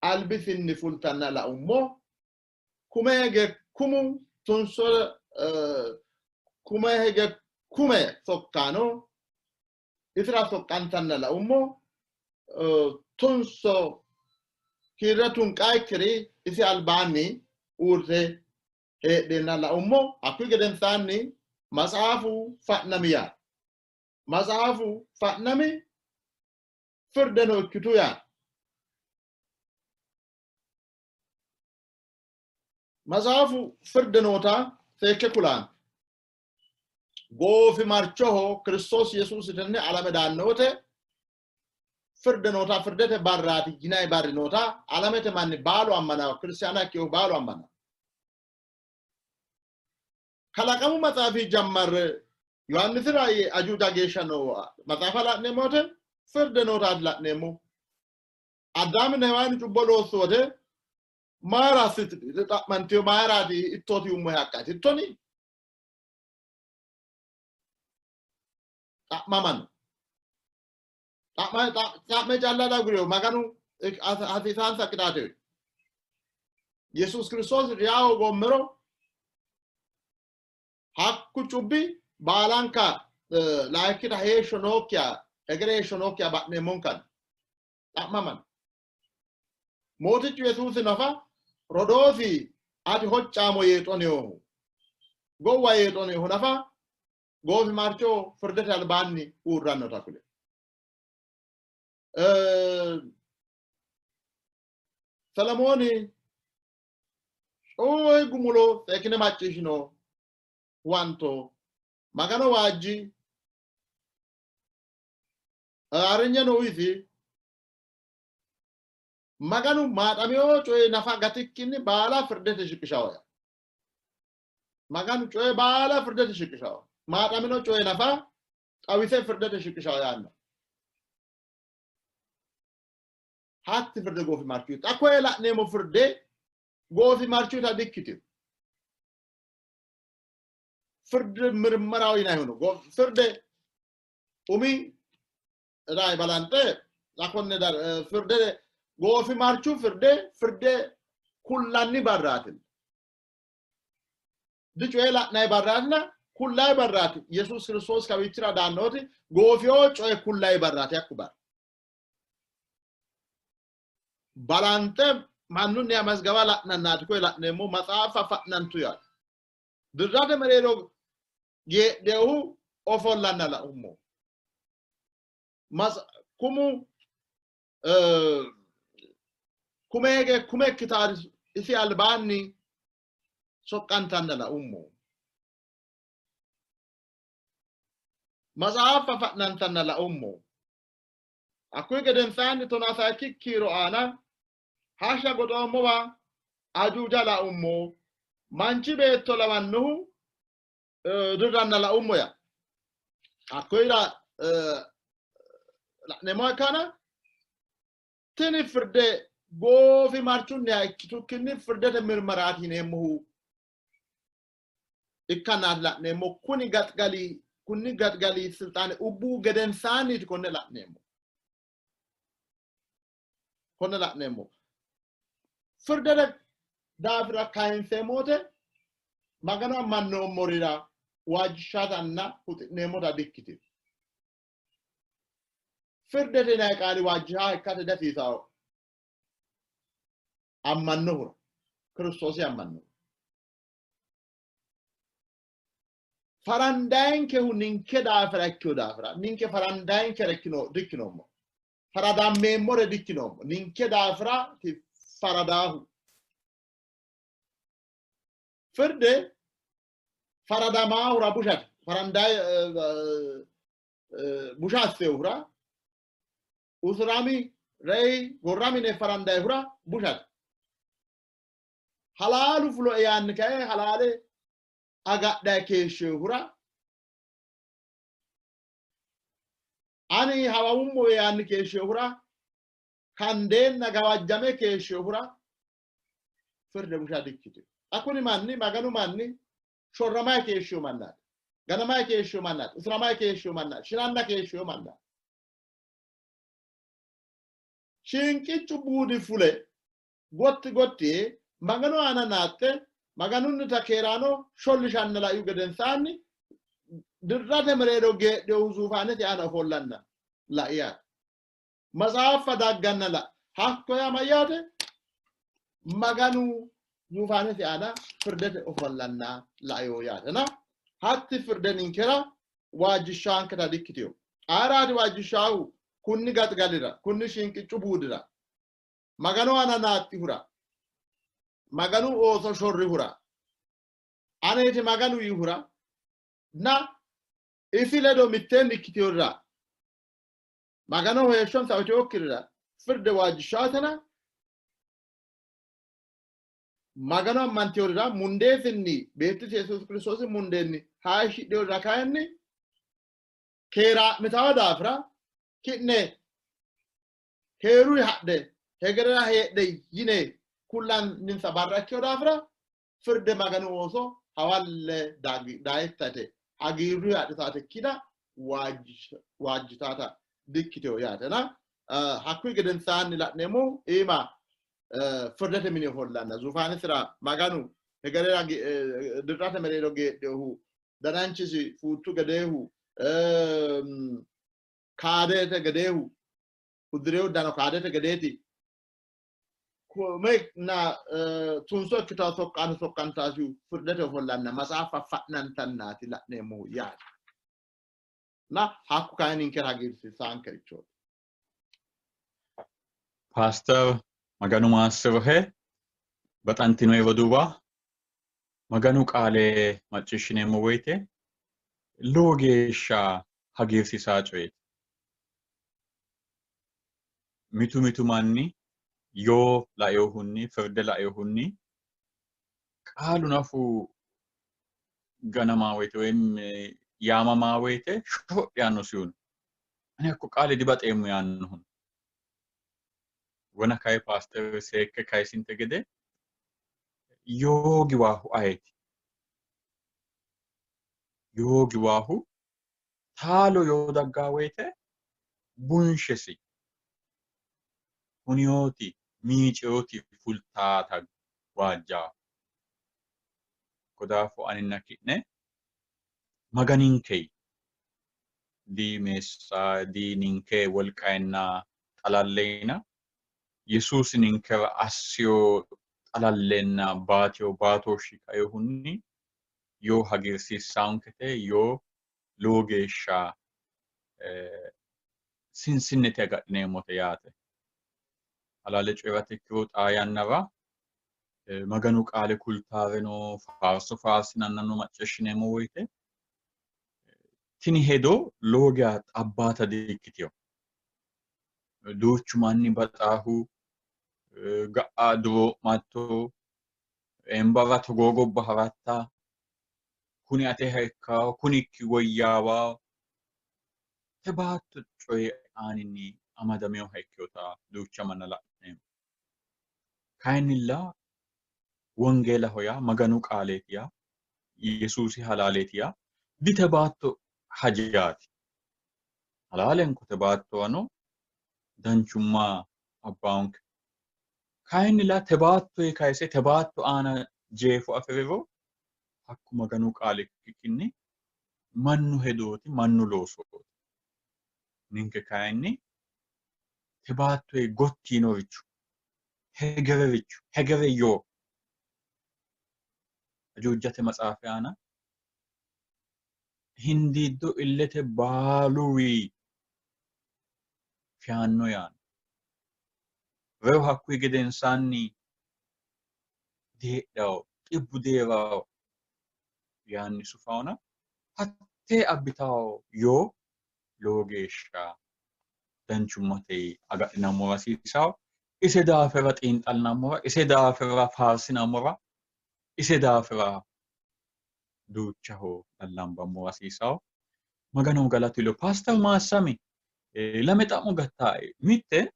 albisinni fultanna laummo. Kume hige kumu tunso kume hige kume sokkaano isira soqqantanna laummo. Tunso kiirre tunqaakkiri isi albaanni uurrite heedheenna laummo. Hakkuyi gedensaanni matsaafu fa'nami yaa. Matsaafu fa'nami firdeno ikkitu yaa. Matsaafu firde noota seekke kulanno. Goofimarchoho Kiristoosi Yesuusi tenne alame daanno wote firde noota firdete barraati yinanni barri noota alamete manni baalu ammananno, kiristaana ikkinohu baalu ammananno. Kalaqamu maxaafi jammarre Yohaannisi rayi ajuuja geeshsha noo maxaafa la'neemmo wote firde nootaati la'neemmo. Addaaminna Hewaani cubbo loossu wote mayira xa'mantino mayiraati ittooti yummohe haqqaati ittoni xa'mamanno. Xa'me calla daguriyo Maganu hasiisaansa qixaatewe. Yesuus Kiristoosi reyawo goommero hakku cubbi baalanka layikkita heeshsho nookkiha hegere heeshsho nookkiha ba'neemmonkanni. Xa'mamanno. Mootichu Yesuusi nafa rodoosi ati hoccaamo yee xoninohu gowwa yee xoninohu nafa goofimarcho firdete albaanni uurrannota kule. Selemooni coyi gumulo seekkine macciishshino huwanto Magano waajji ayirrinyeno uyisi. Maganu maaxamino coye nafa gatikkinni baala firdete shiqishawo yaa. Maganu coye baala firdete shiqishawo. Maaxamino coye nafa xawise firdete shiqishawo yaanno. Hatti firde goofimarchu. Xa koye la'neemmo firde goofimarchuta dikkitino. Firde mirmarawo yinannihu no. Firde umi rayi balanxe xa konne firde goofimarchu firde firde kullanni barraati. Dicoye la'nanni barraatina kullayi barraati. Yesuus Kiristoos kawiichira daannooti goofiyo coye kullayi barraati hakku barra. Balanxe mannunniha mazgaba la'nannaati koye la'neemmo maxaafa fa'nantu yaate. Dirrate mereero geedhehu ofollanna laummo. Kumu kumeege kume ikkitaari isi albaanni soqqantanna laummo. Maxaafa fa'nantanna laummo. Hakkuyi gedensaanni tonaa sayikki kiiro aana hashsha goxoommowa ajuuja laummo. Manchi beetto lawannohu dirranna laummo ya. Hakkuyira la'neemmoha ikkana tini firde goofimarchunniha ikkitukkinni firdete mirmaraati yineemmohu ikkannaati la'neemmo. Kuni gaxigali kunni gaxigali silxaane ubbu gedensaanniiti konne la'neemmo. Konne la'neemmo. Firdete daafira kayinseemmo wote Magano ammannoommorira waajjishshatanna huxi'neemmota dikkitino. Firdete yinanni qaali waajjishaa ikkate dihasiisanno. Ammannohura Kiristoosi ammannohura. Farandayinkehu ninke daafira ikkino daafira ninke farandayinkere dikkinoommo. Faradammeemmore dikkinoommo. Ninke daafira faradaahu. Firde faradamaahura bushate. Farandayi busha assehura usurami reyi gorramine farandayihura bushate. Halaalu fulo yaanni kae halaale agadha keeshshehura ani hawawummo yaanni keeshshehura kandeenna gawajjame keeshshehura firde busha dikkitino. Xa kuni manni Maganu manni shorramayi keeshshiyo mannaati. Ganamayi keeshshiyo mannaati. Usuramayi keeshshiyo mannaati. Shinanna keeshshiyo mannaati. Shinqichu buudi fule gotti gotti yee Maganu aana naaxxe Maganunnita keeraano shollishanna laihu gedensaanni dirrate mereero geedhinohu zuufaanete aana ofollanna lai yaate. Matsaaffa dagganna la hakko yaa mayyaate? Maganu zuufaanete aana firdete ofollanna laio yaatena hatti firde ninkera waajjishshaanketa dikkitino. Ayeraati waajjishshaahu? Kunni gaxigalira, kunni shinqiccu buudira Maganu aana naaxxihura, Maganu ooso shorrihura, aneeti Maganu yiihura, na isi ledo mitteenni ikkitinorira, Maganoho heeshshonsa uyitinokkirira firde waajjishshaatena, Magano ammantinorira mundeesinni Beettisi Yesuusi Kiristoosi mundeenni hayishshidhinorira kayinni keeraa'mitanno daafira ki'ne keerunni hadhe hegerera heedhe yine kullanninsa barra ikkino daafira firde Maganu ooso hawalle dayittate hagiirru adhitate ikkina waajjitata dikkitino yaatena hakkuyi gedensaanni la'neemmo iima firdete mine ofollanna zuufaanisira Maganu hegerera dirrate mereero geedhinohu dananchisi fuuttu gedeehu kaadete gedeehu uddi'rino uddano kaadete gedeeti. Na tunso ikkitawo soqqaano soqqantaasihu firdete ofollanna maxaaffa fa'nantannaati la'neemmohu yaate. Na hakku kayinni ninkera hagiirsiisaankerichooti. Paaster Maganu maassirohe baxantinoe roduuwa Maganu qaale macciishshineemmo woyite lowo geeshsha hagiirsiisaa coyeeti. Mitu mitu manni yoo lainohunni firde lainohunni qaalu nafu ganamaa woyite woyim yaamamaa woyite sho'li yaannosihu no. Ani hakko qaale dibaxeemmo yaannohu no. Wona kayi paaster seekke kayisinte gede yoo giwaahu ayeti? Yoo giwaahu taalo yoo daggaa woyite bunshesi huniyoti miiceyoti fultaata waajjaahu. Ko daafo aninna ki'ne Maganinke di meessa di ninke wolqayinna xalalleyina Yesuusi ninkera assiyo xalallenna baatiyo baatooshshi kainohunni yoo hagiirsiissaankete, yoo lowo geeshsha sinsinnete agadhineemmote yaate. Halaale coyi'rate ikkiro xaa yannara Maganu qaale kultaareno faarso faarsinannano macciishshineemmo woyite tini hedo lowo geya xabbaata di''ikkitino. Duuchu manni baxaahu ga'a duroo'matto, eembarra togoo gobba haratta, kuni ateha ikkawo, kuni ikki woyyaawawo, te baatto coyi aaninni amadaminoha ikkinota duucha manna la'neemmo. Kayinnilla wongeelaho yaa Maganu qaaleeti yaa Yesuusi halaaleeti yaa dite baatto hajaati. Halaalenko te baattowano danchumma abbaonke. Kayinnilla te baattoyi kayise te baatto aana jeefo afi'riro hakku Maganu qaale ikkikkinni mannu hedooti, mannu loosooti. Ninke kayinni te baattoyi gotti yiinoricho, hegerericho, hegere yoo ajuujate maxaafi aana hindiiddo illete baaluwii feyaanno yaanno. Reyo hakkuyi gedensaanni diheedhawo, xibbu dihee'rawo yaanni sufawona hattee abbitawo yoo lowo geeshsha danchummate agadhinammora hasiisawo. Ise daafira xiinxallinammora, ise daafira faarsinammora, ise daafira duuchaho lallambammora hasiisawo. Maganoho galatu iillo. Paaster Maassami, lame xa'mo gattaae. Mitte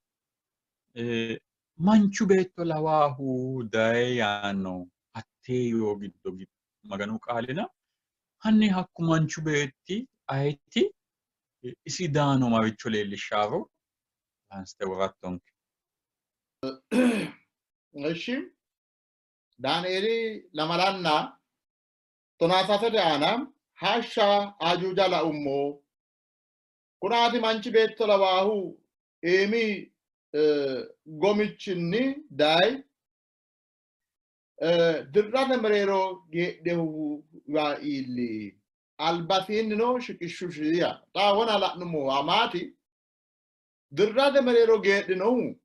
manchu beetto lawaahu daye yaanno hattee yoo giddo Maganu qaalina hanni hakku manchu beetti ayeti isi daano maricho leellishshaaro aansite worattonke. Eshi Daanieeli lamalanna tonaa sasete aana hashsha ajuuja laummo. Kunaati manchi beetto lawaahu iimi gomichinni dayi dirrate mereero geedhehuwa iilli. Albasiinnino shiqishshusi yaa. Xa wona la'nummohu amaati dirrate mereero geedhinohu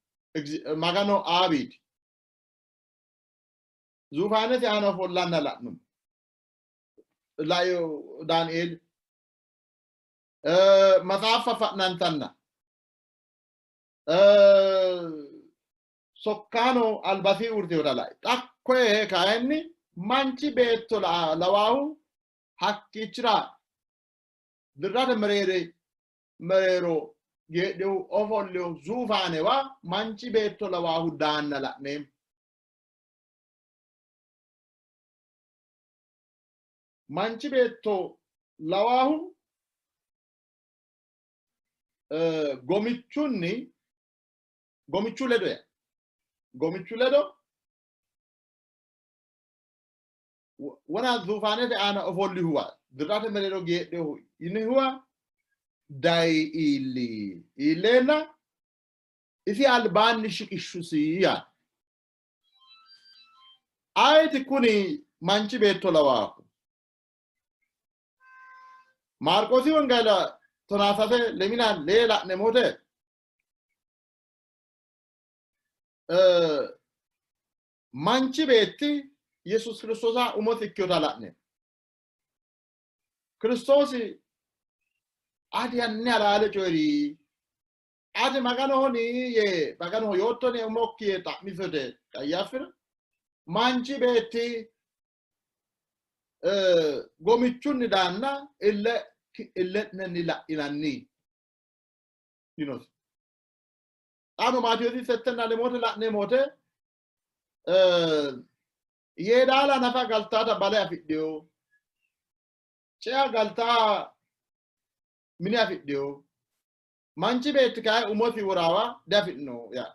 Magano Aabiiti. Zuufaanete aana ofollanna la'nummo. Daniel maxaaffa fa'nantanna sokkaano albasii uurtinota lai. Xa koye kayinni manchi beetto lawaahu hakkiichira dirrate mereere mereero geedhihu ofollihu zuufaanewa manchi beetto lawaahu daanna la'neemmo. Manchi beetto lawaahu gomichunni gomichu ledo ya gomichu ledo wona zuufaanete aana ofollihuwa dirrate mereero geedhehu yinihuwa dayi iilli iilleenna isi albaanni shiqishshusi yaate. Ayeti kuni manchi beetto lawaahu? Maarqoosi wongeela 13 lemina lee la'neemmote manchi beetti Yesuus Kiristoosa umosi ikkinota la'ne. Kiristoosi ati hanni halaale coyi'ri, ati Maganohoni yee Maganoho yoottoni umokki yee xa'misote Qayyaaffira manchi beetti gomichunni daanna ille ille'nenni la'inanni yinosi. Xaano Maatiyoosi settenna lemote la'neemmote yeedaala nafa galtaata bale afidhino, cea galtaa mine afidhino, manchi beetti kayi umosi woraawa diafi'no yaa.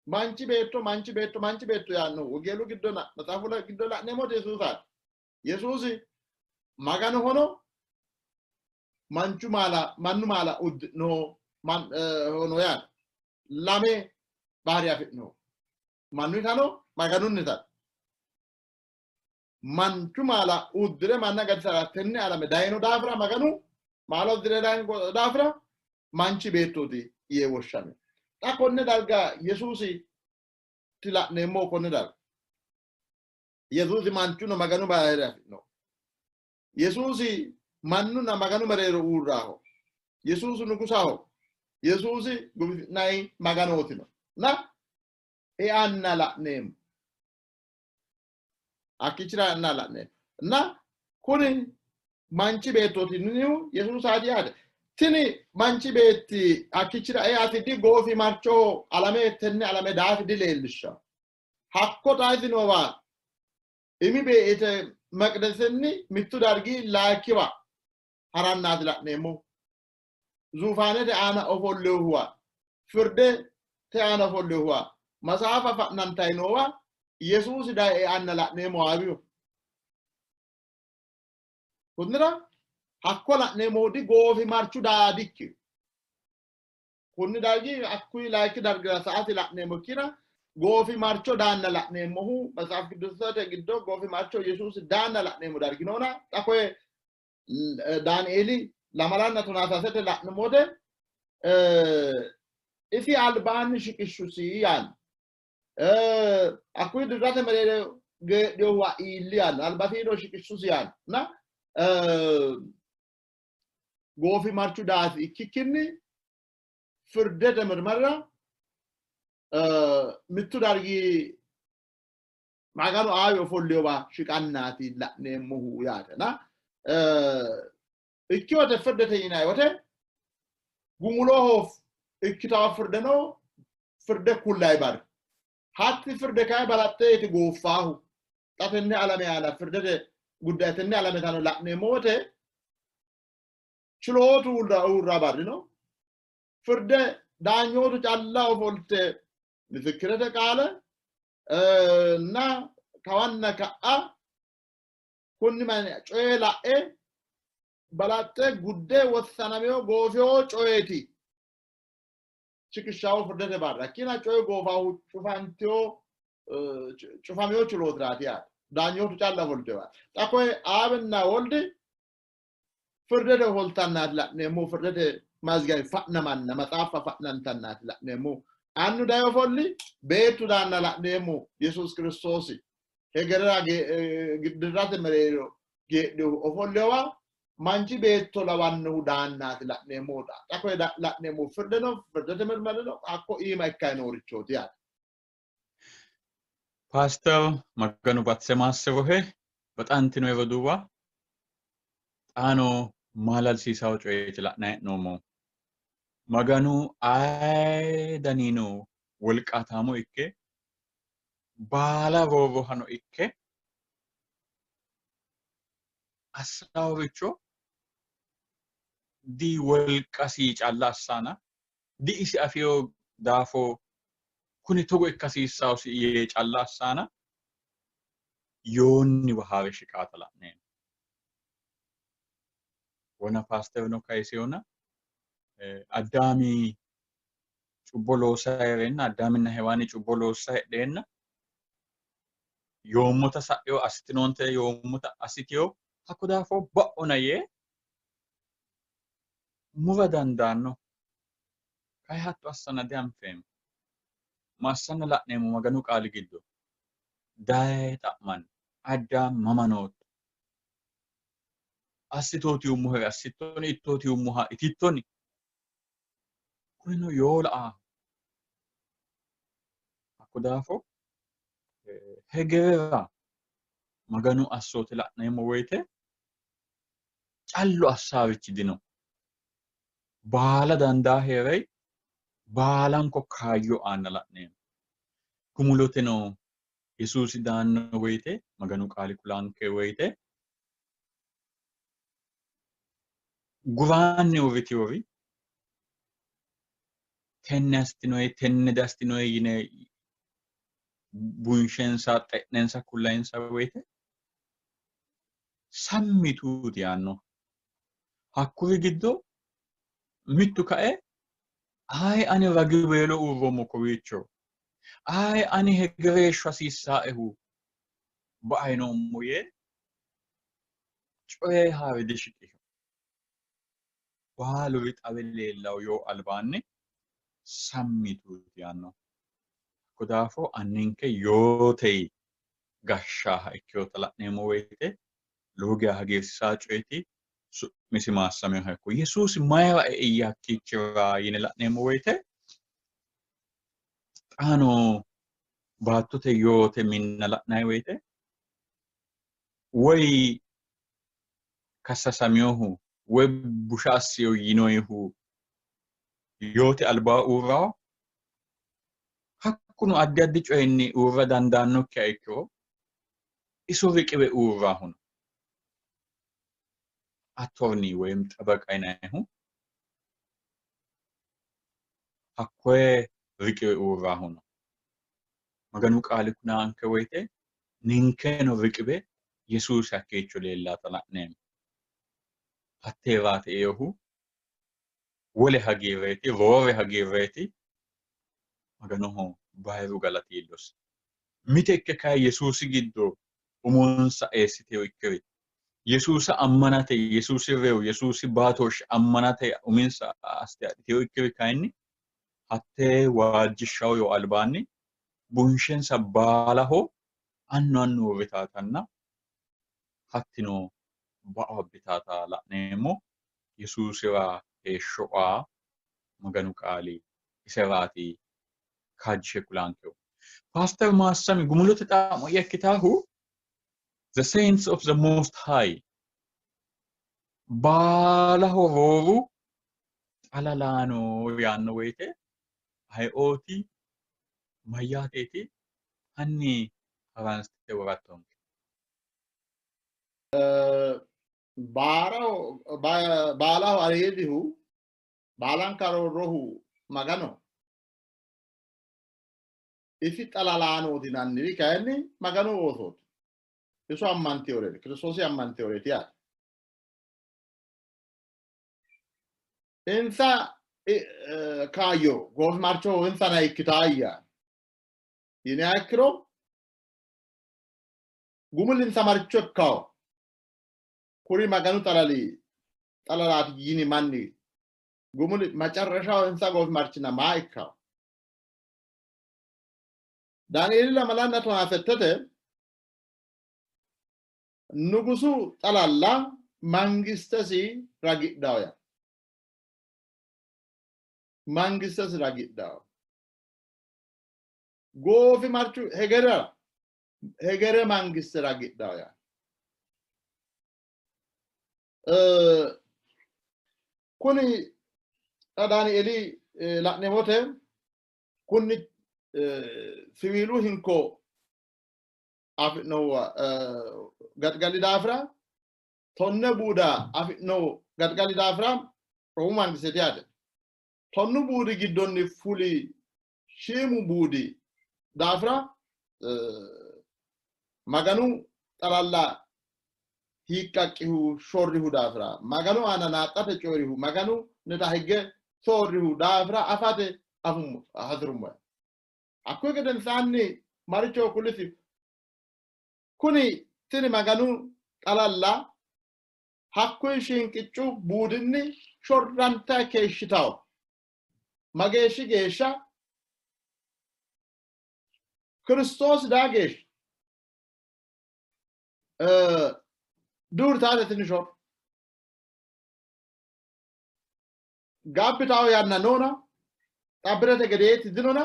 Manchi beetto, manchi beetto, manchi beetto yaanno wongeelu giddo maxaafu giddo la'neemmote Yesuusaati. Yesuusi Maganohono manchu maala mannu maala uddi'no hono yaate. Lame bahari afi'no. Mannunnitano Maganunnitano. Manchu maala uddire manna gatisara tenne alame dayino daafira Maganu maala uddire dayino daafira manchi beettooti yee woshshame. Xa konne darga Yesuusi ti la'neemmo konne darga. Yesuusi manchuno Maganu bahari afi'no. Yesuusi mannunna Maganu mereero uurraho. Yesuusi nugusaho. Yesuusi guwisi'nanni Maganootino. Na eanna la'neemmo. Hakkiichira eanna la'neemmo. Na kuni manchi beettooti yinihu Yesuusaati yaate. Tini manchi beetti hakkiichira easi di goofimarchoho alame tenne alame daafi dileellishshanno. Hakko xaasi noowa imi beete meqdesenni mittu dargi layikkiwa harannaati la'neemmo. Zuufaanete aana ofollehuwa, firdete aana ofollehuwa, masaafa fa'nantayi noowa Yesuusi daye eanna la'neemmo aawiyo. Kunnira hakko la'neemmohu digoofimarchu daa dikkino. Kunni dargi hakkuyi layikki dargira sa''ate la'neemmo ikkina goofimarcho daanna la'neemmohu Matsaaf Qidduusate giddo goofimarcho Yesuusi daanna la'neemmo dargi noona xa koye Daanieeli lamalanna tonaa sasete la'nummote isi albaanni shiqishshusi yaanno. Hakkuyi dirrate mereero geedhinohuwa iilli yaanno, albasiino shiqishshusi yaanno. Na goofimarchu daasi ikkikkinni firdete mirmarra mittu dargi Maganu aawi ofolliyowa shiqannaati la'neemmohu yaate. Na ikkiwote firdete yinanni wote gumuloho ikkitawo firdeno firde kullayi barri. Hatti firde kayi balaxxeeti gooffaahu. Xa tenne alame aana firdete guddaye tenne alametano la'neemmo wote chilootu uurra barri no. Firde daanyootu calla ofolte misikkirete qaale na kawanna ka'a kunni manni coye la'e balaxxe gudde wossanamino goofewo coyeeti shiqishshawo firdete barra ikkina coye goofahu cufantino cufamino chilootiraati yaate. Daanyootu calla ofoltewa. Xa koye Aabinna Woldi firdete ofoltannaati la'neemmo, firdete mazgabi fa'namanna maxaaffa fa'nantannaati la'neemmo. Annu daye ofolli, beettu daanna la'neemmo. Yesuus Kiristoosi hegerera dirrate mereero geedhinohu ofollewa manchi beetto lawannohu daannaati la'neemmo. Xa koye la'neemmo firdeno firdete mirmarino hakko iima ikkayi noorichooti yaate. Paaster Maganu batise maassirohe baxantino roduuwa xaano maalalsiisawo coyeeti la'nanni hee'noommo. Maganu aye danino wolqaataamo ikke baala roorrohano ikke assaworicho di wolqasi calla assana di isi afino daafo kuni togo ikka hasiissawosi yee calla assana yoonniwa haa're shiqaata la'neemmo. Wona paasterino kayiseyona Addaami cubbo loosa hee'reenna Addaaminna Hewaani cubbo loossa heedheenna Yoommota sa'eyo assitinoonte yoommota assiteyo hakko daafo ba'ona yee mura dandaanno. Kayi hatto assanna dianfeemmo. Ma assanna la'neemmo Maganu qaali giddo daye xa'manno. Addaam mama nootto? Assitooti yuummohere assittoni? Ittooti yuummoha itittoni? Kunino yoo la''aaho. Hakko daafo hegerera Maganu assoote la'neemmo woyite callu assaarichi dino. Baala dandaa hee'rei baalanko kaayyo aanna la'neemmo. Gumuloteno Yesuusi daanno woyite Maganu qaali kulanke woyite guraanni uurritiwori tenne assitinoyi tenne diassitinoyi yine bunshensa xe'nensa kullayinsa woyite sammi yituuti yaanno. Hakkuri giddo mittu kae ayi ani ragiweelo uurroommo kowiicho, ayi ani hegereeshsho hasiissaaehu ba''ay noommo yee coye haa're dishiqishino. Baaluri xawe leellawo yoo albaanni sammi yituuti yaanno. Hakko daafo anninke yoote gashshaaha ikkinota la'neemmo woyite lowo geya hagiirsiisanno coyeeti. Su'misi maassaminoha ikko. Yesuusi mayira eiyya hakkiichira yine la'neemmo woyite xaano baattote yoote minna la'nanni woyite woy kassasaminohu woy busha assino yinoyihu yoote albaa uurrawo hakkuno addi addi coyinni uurra dandaannokkiha ikkiro iso riqiwe uurrahu no. Attorni woyim xabaqa yinannihu hakkoye riqiwe uurrahu no. Maganu qaali kunaanke woyite ninkeno riqiwe Yesuusi hakkiicho leellata la'neemmo. Hatteeraati eehu wole hagiirreeti, roore hagiirreeti. Maganoho bayiru galati iillosi. Mite ikke kayi Yesuusi giddo umonsa eessiteyo ikkiri Yesuusa ammanate, Yesuusi reyo, Yesuusi baatooshshe ammanate uminsa assite adhiteyo ikkiri kayinni hattee waajjishshawo yoo albaanni bunshensa baalaho annu annu uurritaatanna hattino bao abbitaata la'neemmo. Yesuusira heeshsho aa Maganu qaali iseraati kaajjishe kulaankehu. Paaster Maassami gumulote xa'mo'ya ikkitaahu The Saints of the Most High baalaho rooru xalalaano yaanno woyite ayeooti mayyaateeti hanni haransite worattonke. Baalaho aliidihu baalanka roorrohu Magano isi xalalaanooti yinanniri kayinni Maganu oosooti. Iso ammanteyoreeti, Kiristoosi ammanteyoreeti yaate. Insa kaayyo goofimarchoho insana ikkitaayya yiniha ikkiro gumulinsa marcho ikkawo. Kuri Maganu xalali xalalaati yini manni gumuli macarrashaho insa goofimarchina maa ikkawo? Daanieeli lamalanna tonaa settete nugusu xalalla mangistesi ragidhawo ya mangistesi ragidhawo goofimarchu hegerera hegere mangiste ragidhawo ya kuni xa Daanieeli la'neemmote kunni siwiilu hinko afi'nohuwa gaxigali daafira tonne buuda afi'no gaxigali daafira Roomu mangisteeti yaate. Tonnu buudi giddonni fuli shiimu buudi daafira Maganu xalalla hiiqqaqqihu shorrihu daafira Maganu aana naaxxate coyi'rihu Maganu neta higge soorrihu daafira afate afummo hasi'rummo. Hakkuyi gedensaanni maricho kulisi? Kuni tini Maganu xalalla hakkuyi shinqiccu buudinni shorranta keeshshitawo. Mageeshshi geeshsha? Kiristoosi daa geeshsha. Duurtaate tini shorro. Gaabbitawo yanna noona, xabbirete gedeeti dinona,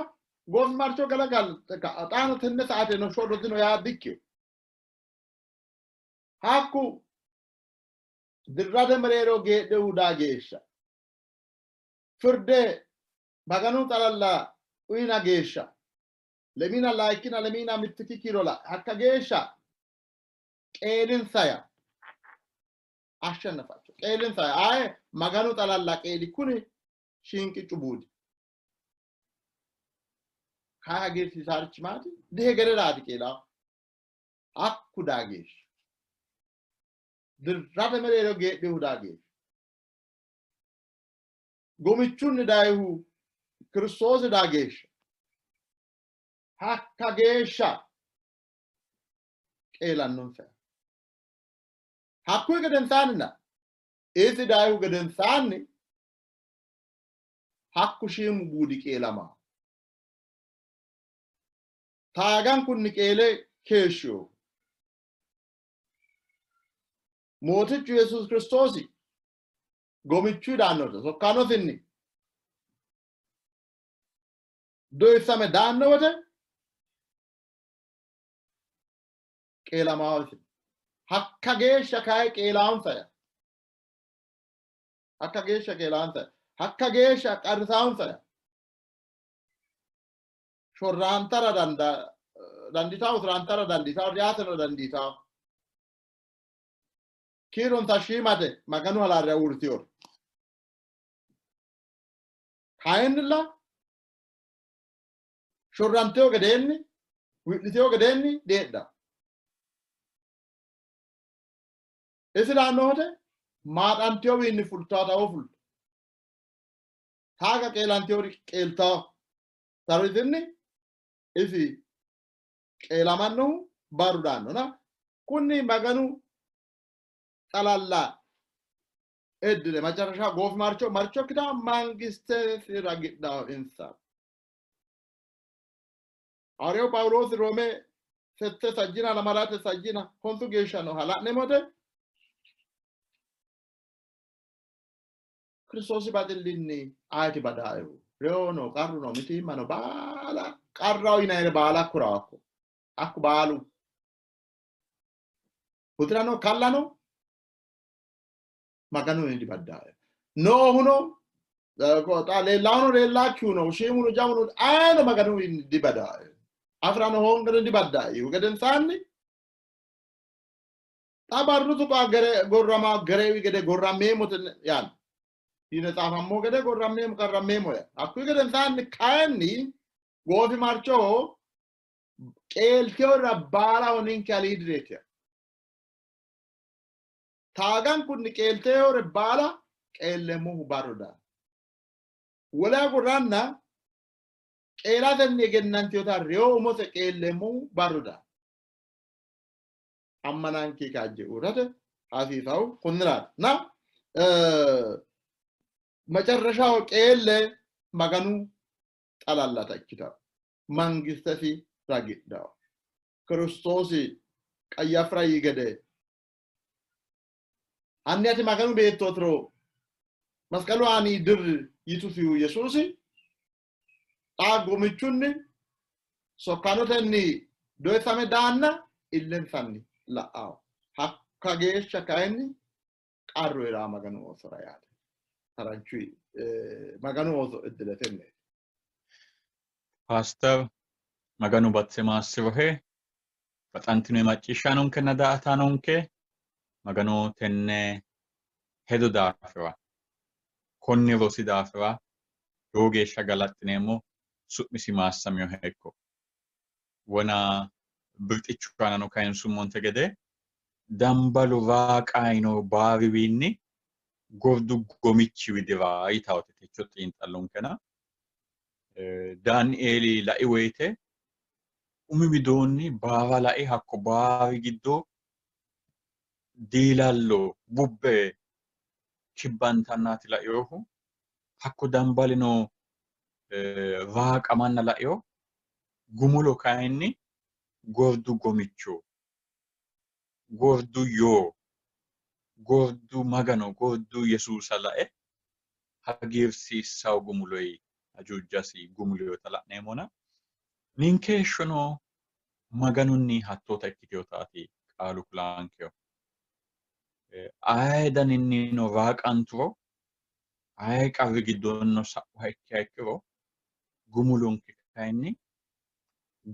goofimarcho galagalte ka'a xaano tenne saate no shorro dino yaa dikkino. Hakku dirrate mereero geedhehu daa geeshsha firde Maganu xalalla uyina geeshsha lemiina layikkina lemiina mittiki kiiro la hakka geeshsha qeelinsaya ashshannafacho qeelinsaya aye Maganu xalalla qeeli kuni shinqiccu buudi kayi hagiirsiisaarichi maati dihegereraati qeelaahu hakku daa geeshsha dirrate mereero geedhihu daa geeshsha gomichunni dayihu Kiristoosi daa geeshsha hakka geeshsha qeelannonsa. Hakkuyi gedensaannina isi dayihu gedensaanni hakku shiimu buudi qeelama. Taagankunni qeele keeshshihu Mootichu Yesuusi Kiristoosi gomichu daannote sokkaanosinni doyissame daanno wote qeelamaawisi. Hakka geeshsha kayi qeelaansa ya. Hakka geeshsha qeelaansa ya. Hakka geeshsha qarrisaansa ya. Shorraantara dandiitawo, usuraantara dandiitawo, riyaateno dandiitawo. Kiironsa shiimate Maganu halaale uurritiyori. Kayinnilla shorranteyo gedeenni wi'liteyo gedeenni deedha. Isi daanno wote maaxanteyowiinni fultawo fulto. Taaga qeelanteyori qeeltawo. Tarisinni isi qeelamannohu barru daannona kunni Maganu xalalla eddile macarasha goofimarcho marcho ikkita mangistesi ragidhaho insa. Hawaariyawu Phaawuloosi Roome sette sajjina lamalate sajjina honsu geeshsha nooha la'neemmote Kiristoosi baxillinni ayeti badaaehu? Reyono, qarruno, mitiimmano baala qarraho yinayire baala akkuraho hakko. Hakku baalu hudirano kallano Maganunni dibaddaae. Noohuno xa leellahuno leellaakkihuno shiimuno jamuno ayeno Maganunni dibadaae. Afirano hoongano dibaddaae. Yihu gedensaanni xa barru tuqa gere gorrama gereewi gede gorrammeemmote yaanno. Yine xaafammo gede gorrammeemmo qarrammeemmo yaanno. Hakkuyi gedensaanni kayinni goofimarchoho qeelteyorira baalaho ninke aliidireeti yaanno. Taagankunni qeelteeyore baala qeelleemmohu barru daanno. Wole agurranna qeelatenni egennantinota reyo umose qeelleemmohu barru daanno. Ammananke kaajje uurrate hasiisahu konniraati. Na macarrashaho qeelle Maganu xalallata ikkitanno. Mangistesi ragidhanno. Kiristoosi Qayyafira yii gede hanni ati Maganu beettootiro masqalu aani dirri yitusihu Yesuusi xa gomichunni sokkaanotenni doyissame daanna illensanni la'awo. Hakka geeshsha kayinni qarru hee'raa Maganu oosora yaate. Haranchu Maganu ooso iddile tenneeti. Paaster Maganu batse maassirohe baxantino macciishshaanonkenna daa''ataanonke Maganu tenne hedo daafira konni rosi daafira lowo geeshsha galaxxineemmo su'misi maassaminoha ikko. Wona birxichu aanano kayinsummonte gede dambalu raaqaino baariwiinni gordu gomichi widira yitawote techo xiinxallonkena Daanieeli lai woyite Umi widoonni baara lae hakko baari giddo diilallo bubbe kibbantannaati lainohu. Hakko dambalino raaqamanna laino. Gumulo kayinni gordu gomicho, gordu yoo, gordu Magano, gordu Yesuusa lae hagiirsiissawo gumuloyi ajuujasi gumulinota la'neemmona ninke heeshshono Maganunni hattoota ikkitinotaati qaalu kulaankehu. Aye daninnino raaqanturo, aye qarri giddoonnino sa'uha ikkiha ikkiro gumulonke kayinni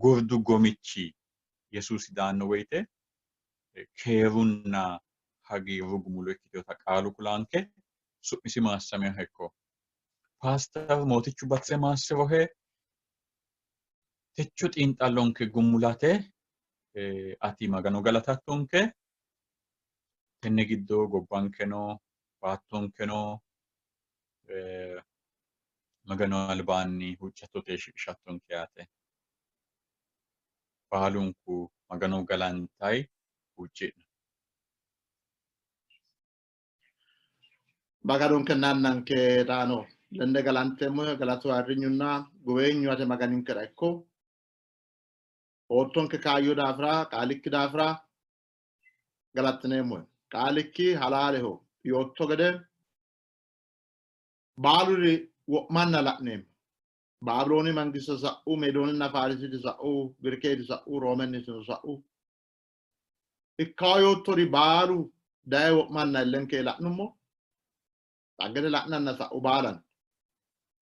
gordu gomichi Yesuusi daanno woyite keerunna hagiirru gumulo ikkitinota qaalu kulaanke su'misi maassaminoha ikko. Paaster Mootichu Batise maassirohe techo xiinxallonke gumulate ati Magano galatattonke. Tenne giddo gobbankeno baattonkeno Maganu albaanni huuccattote shiqishattonke yaate. Baalunku Magano galantayi huucci'no. Maganonke nannanke daano lende galanteemmohe galatu ayirrinyunna guweenyu ate Maganinkera ikko. Oottonke kaayyo daafira qaalikki daafira galattineemmohe. Qaalikki halaaleho yootto gede baaluri wo'manna la'neemmo. Baabilooni mangiste sa'u, Meedooninna Faarisiti sa'u, Girikeeti sa'u, Roomennitino sa'u. Ikkawo yoottori baalu daye wo'manna illenke la'nummo. Xaggete la'nanna sa'u baalan.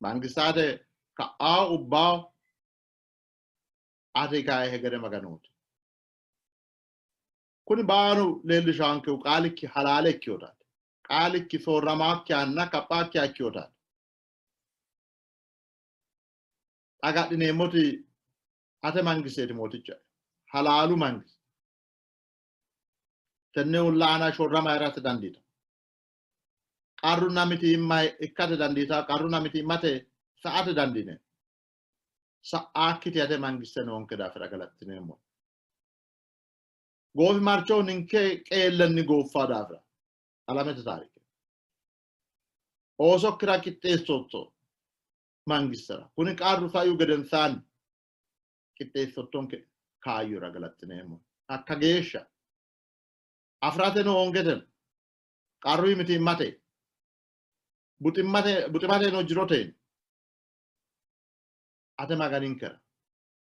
Mangistaate ka'ao ubbao ati kayi hegere Maganooti. Kuni baalu leellishaankehu qaalikki halaale ikkinotaati. Qaalikki soorramaakkihanna kaphaakkiha ikkinotaati. Agadhineemmoti ate mangisteeti mooticha, halaalu mangiste. Tenne uulla aana shorrama hee'rate dandiita. Qarrunna mitiimma ikkate dandiita, qarrunna mitiimmate sa'ate dandiine. Sa'aakkiti ate mangiste noonke daafira galattineemmo. Goofimarchoho ninke qeellenni gooffaa daafira alamete taarike. Oosokkira qixxeessootto mangistera kuni qarru saihu gedensaanni qixxeessottonke kaayyora galattineemmo. Hakka geeshsha afi'rateno hoongeteno qarru mitiimmate buximmate buximateno jiroteno ate Maganinkera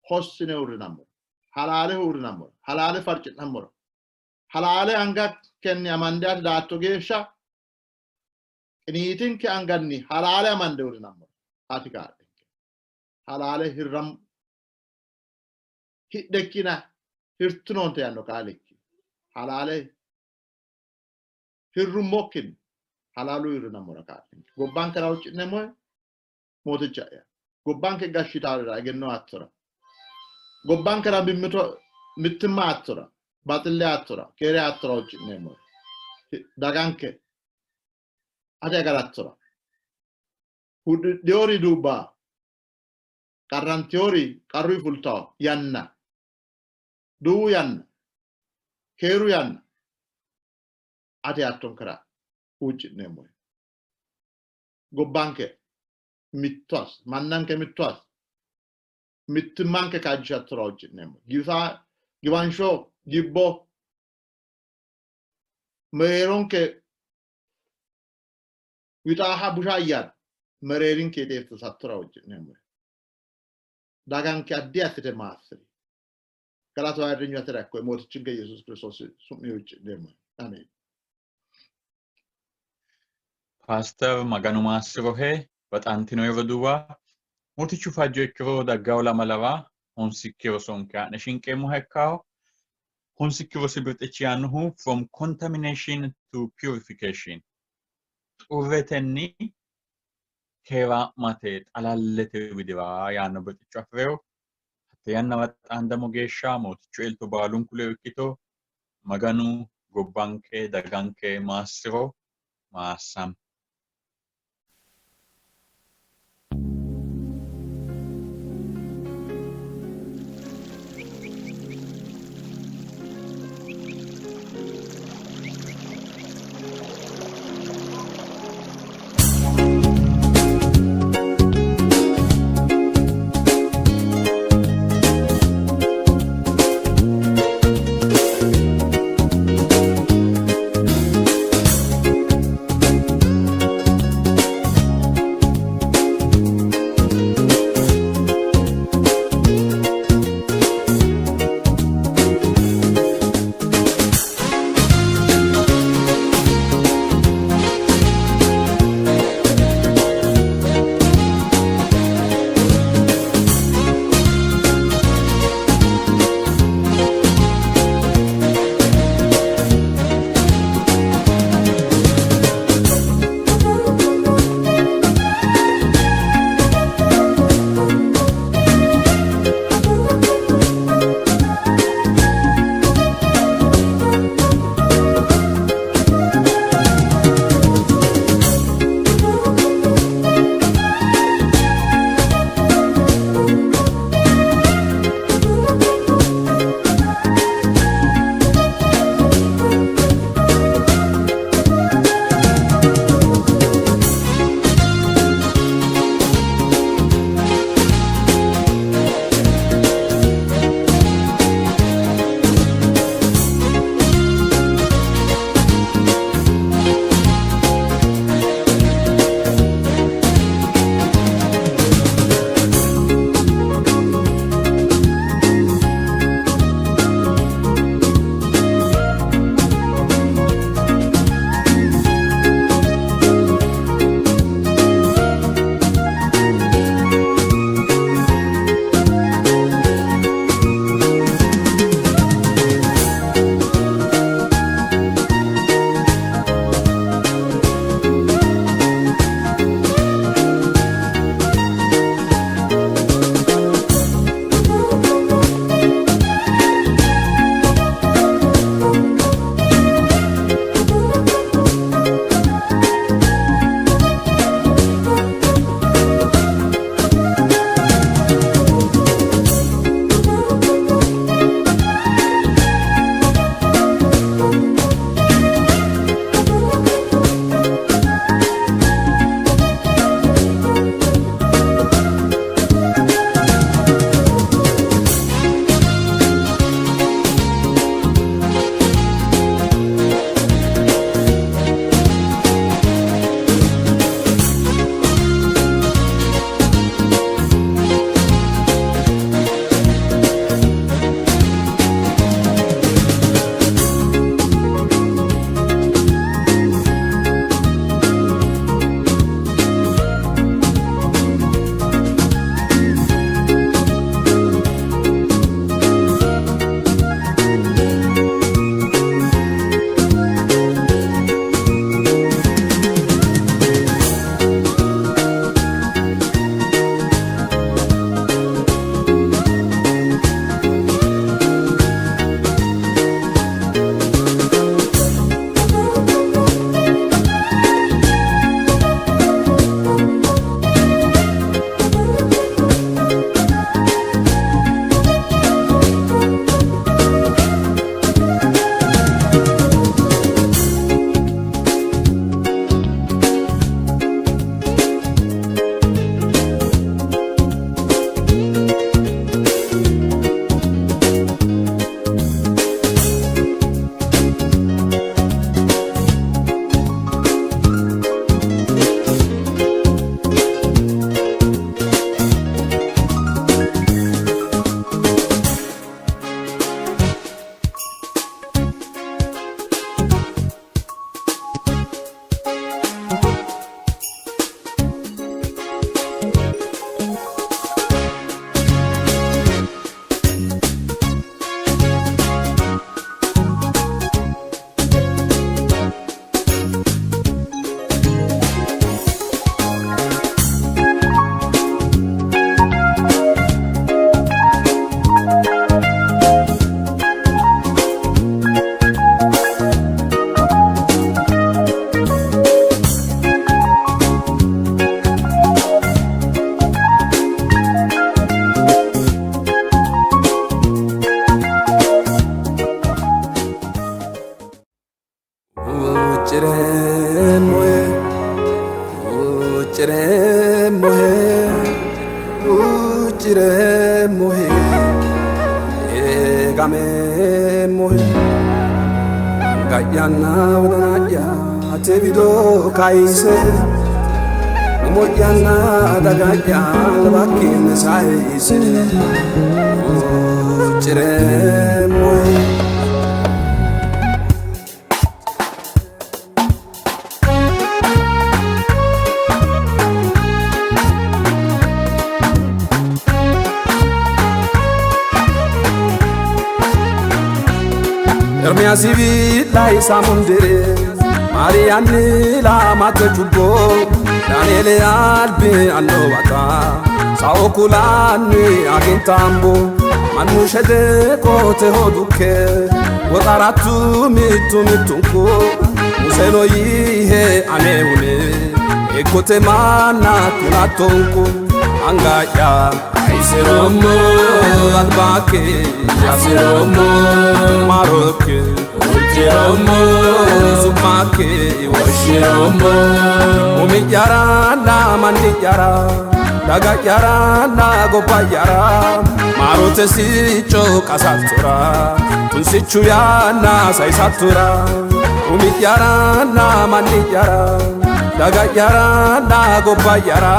hossine uurrinammora, halaale uurrinammora, halaale farci'nammora, halaale angakkenni amande ati daatto geeshsha qiniitinke anganni halaale amande uurrinammora ati kaa'linke. Halaale hirram hidhekkina hirtinoonte yaanno qaalikki. Halaale hirrummokkinni halaalu hirrinammora kaa'linke. Gobbankera huucci'neemmohe mooticha'ya. Gobbanke gashshitaarira egenno aattora, gobbankera mimmito mittimma aattora, baxille aattora, keere aattora huucci'neemmohe. Daganke ati agarattora, hudidhiori duubba, qarrantiori qarruyi fultawo yanna, duuwu yanna, keeru yanna ati aattonkera huucci'neemmohe. Gobbanke mitto assi, mannanke mitto assi, mittimmanke kaajjishattora huucci'neemmo. Giwansho, gibbo, mereeronke wixaaha busha ayyaana mereerinke xeertisattora huucci'neemmo. Daganke addi assite maassiri. Galatu ayirrinyu atera ikko Mootichinke Yesuus Kiristoosi su'mi huucci'neemmo. Ameen. Paaster Maganu maassirohe baxantino roduuwa Mootichu fajjo ikkiro daggawo lamalawa honsikki rosonke haa'ne shinqeemmoha ikkawo. Honsikki rosi birxichi yaannohu From Contamination to Purification xurretenni keeraa'mate xalallete widira yaanno birxicho afi'reyo. Hatte yannara xaandamo geeshsha Mootichu elto baalunku ledo ikkito. Maganu gobbanke daganke maassiro maassam. Huuccireemmohe, huuccireemmohe, huuccireemmohe, eegameemmohe. Anga'yanna wodana'ya ate wido kayise, umo'yanna daga'ya albakkiinni sayise, huuccireemmohe. Ermiyaasi billaisa mundire Maariyaanni laamate cubbo Daani'eeli albi annowata Sao kulanni agintambo Mannu shede qoteho dukke Woxarattu mittu mittunku Museno yiihe anehune Eeggote manna kulattonku Anga'ya kayisiroommo albakki assiroommo maarokki huucciroommo su'makki woshshiroommo umi'yaranna manni'yara daga'yaranna gobba'yara maarote sicco qasattora tunsichu yanna sayisattora umi'yaranna manni'yara daga'yaranna gobba'yara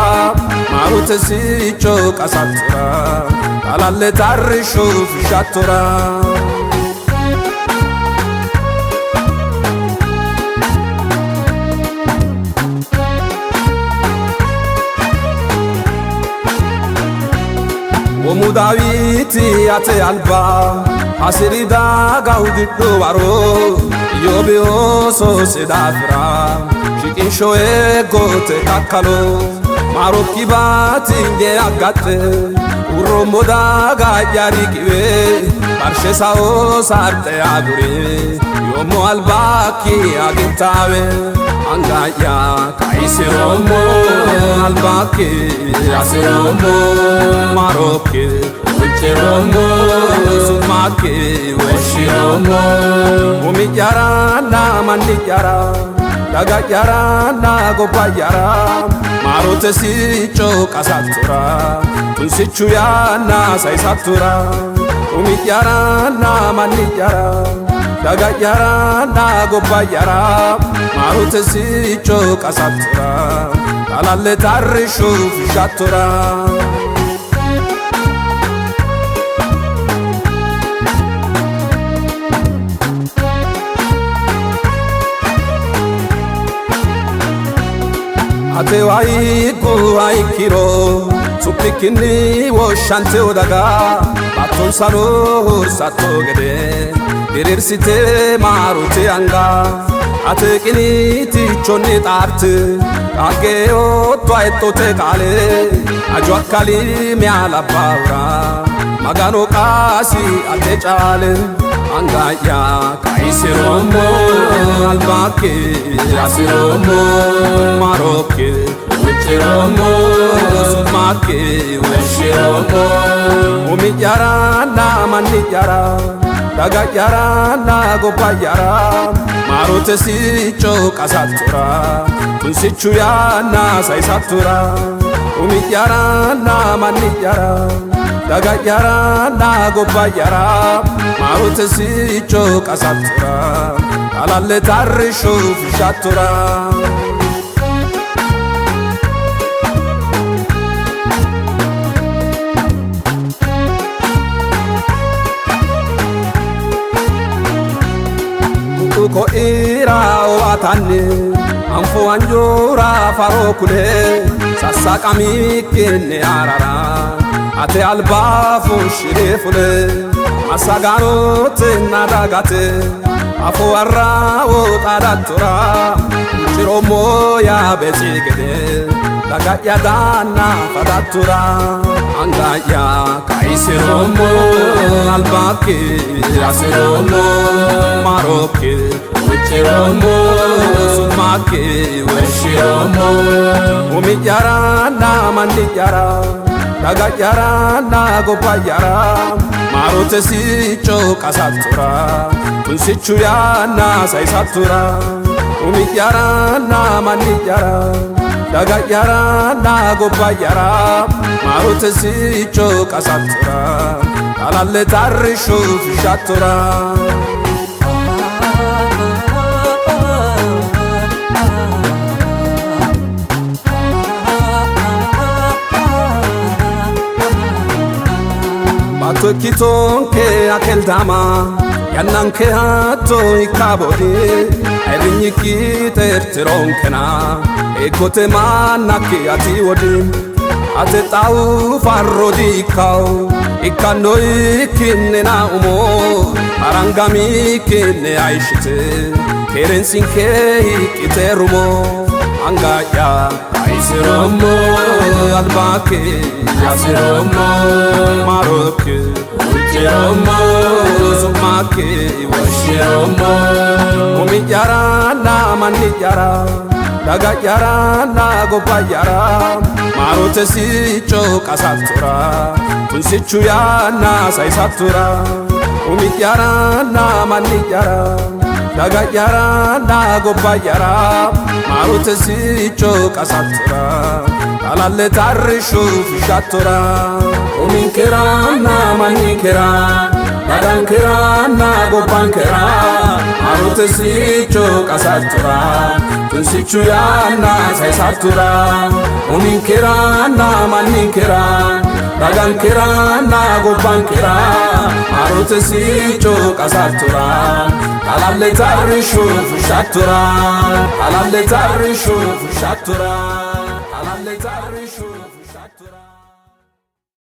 maarote sicco qasattora xalalle tarrishu fushshattora. Womu Daawiti ate alba hasiri daga hudidhu waro Iyyoobi oososi daafira shiqinsho eeggote kakkalo maarokki batinye aggaxxe urroommo daga'ya riqiwe barshe sao sarxe aguri yoommo albakki agintaawe anga'ya kayisiroommo albakki assiroommo maarokki huucciroommo su'makki woshshiroommo umi'yaranna manni'yara daga'yaranna gobba'yara maarote sicco qasattora tunsichu yanna sayisattora umi'yaranna manni'yara daga'yaranna gobba'yara maarote sicco qasattora xalalle tarrishu fushshattora. Ate wayiku hayikkiro su'mikkinni woshshanteyo daga baattonsano hursatto gede diriirsite maarote anga ate qiniitichonni xaarte qaagge yootto hexxote qaale aju akkali meya labbaahura Magano qaasi ate caale anga'ya kayisiroommo albakki assiroommo maarokki huucciroommo su'makki woshshiroommo umi'yaranna manni'yara daga'yaranna gobba'yara maarote sicco qasattora tunsichu yanna sayisattora umi'yaranna manni'yara daga'yaranna gobba'yara maarote sicco qasattora xalalle tarrishu fushshattora. Ko'ira owaatanni anfo anjoora faro kule sassaqamikkinni arara ate alba fushshire fule massagaanotenna dagate afo warrawo xaadattora huucciroommo Yaabeetsi gede daga'ya daanna fadattora anga'ya kayisiroommo albakki assiroommo maarokki huucciroommo su'makki woshshiroommo umi'yaranna manni'yara daga'yaranna gobba'yara maarote sicco qasattora tunsichu yanna sayisattora Umi'yaranna manni'yara daga'yaranna gobba'yara maarote sicco qasattora xalalle tarrishu fushshattora. Baatto ikkitonke akeldama yannanke hatto ikka boodi ayirrinyikki xeertironkena eeggote mannakki ati wodi ate xawu farro diikkawu ikkanno ikkinnena umo arangamikkinne ayishite keerensinke hiqqite rumo anga'ya ayisiroommo albaakki yasiroommo maarokki huucciroommo su'makki woshshiroommo umi'yaranna manni'yara daga'yaranna gobba'yara maarote sicco qasattora tunsichu yanna sayisattora umi'yaranna manni'yara daga'yaranna gobba'yara maarote sicco qasattora xalalle tarrishu fushshattora. Uminkeranna manninkera dagankeranna gobbankera maarote sicco qasattora tunsichu yanna sayisattora uminkeranna manninkera dagankeranna gobbankera maarote sicco qasattora xalalle tarrishu fushshattora xalalle tarrishu fushshattora xalalle tarrishu.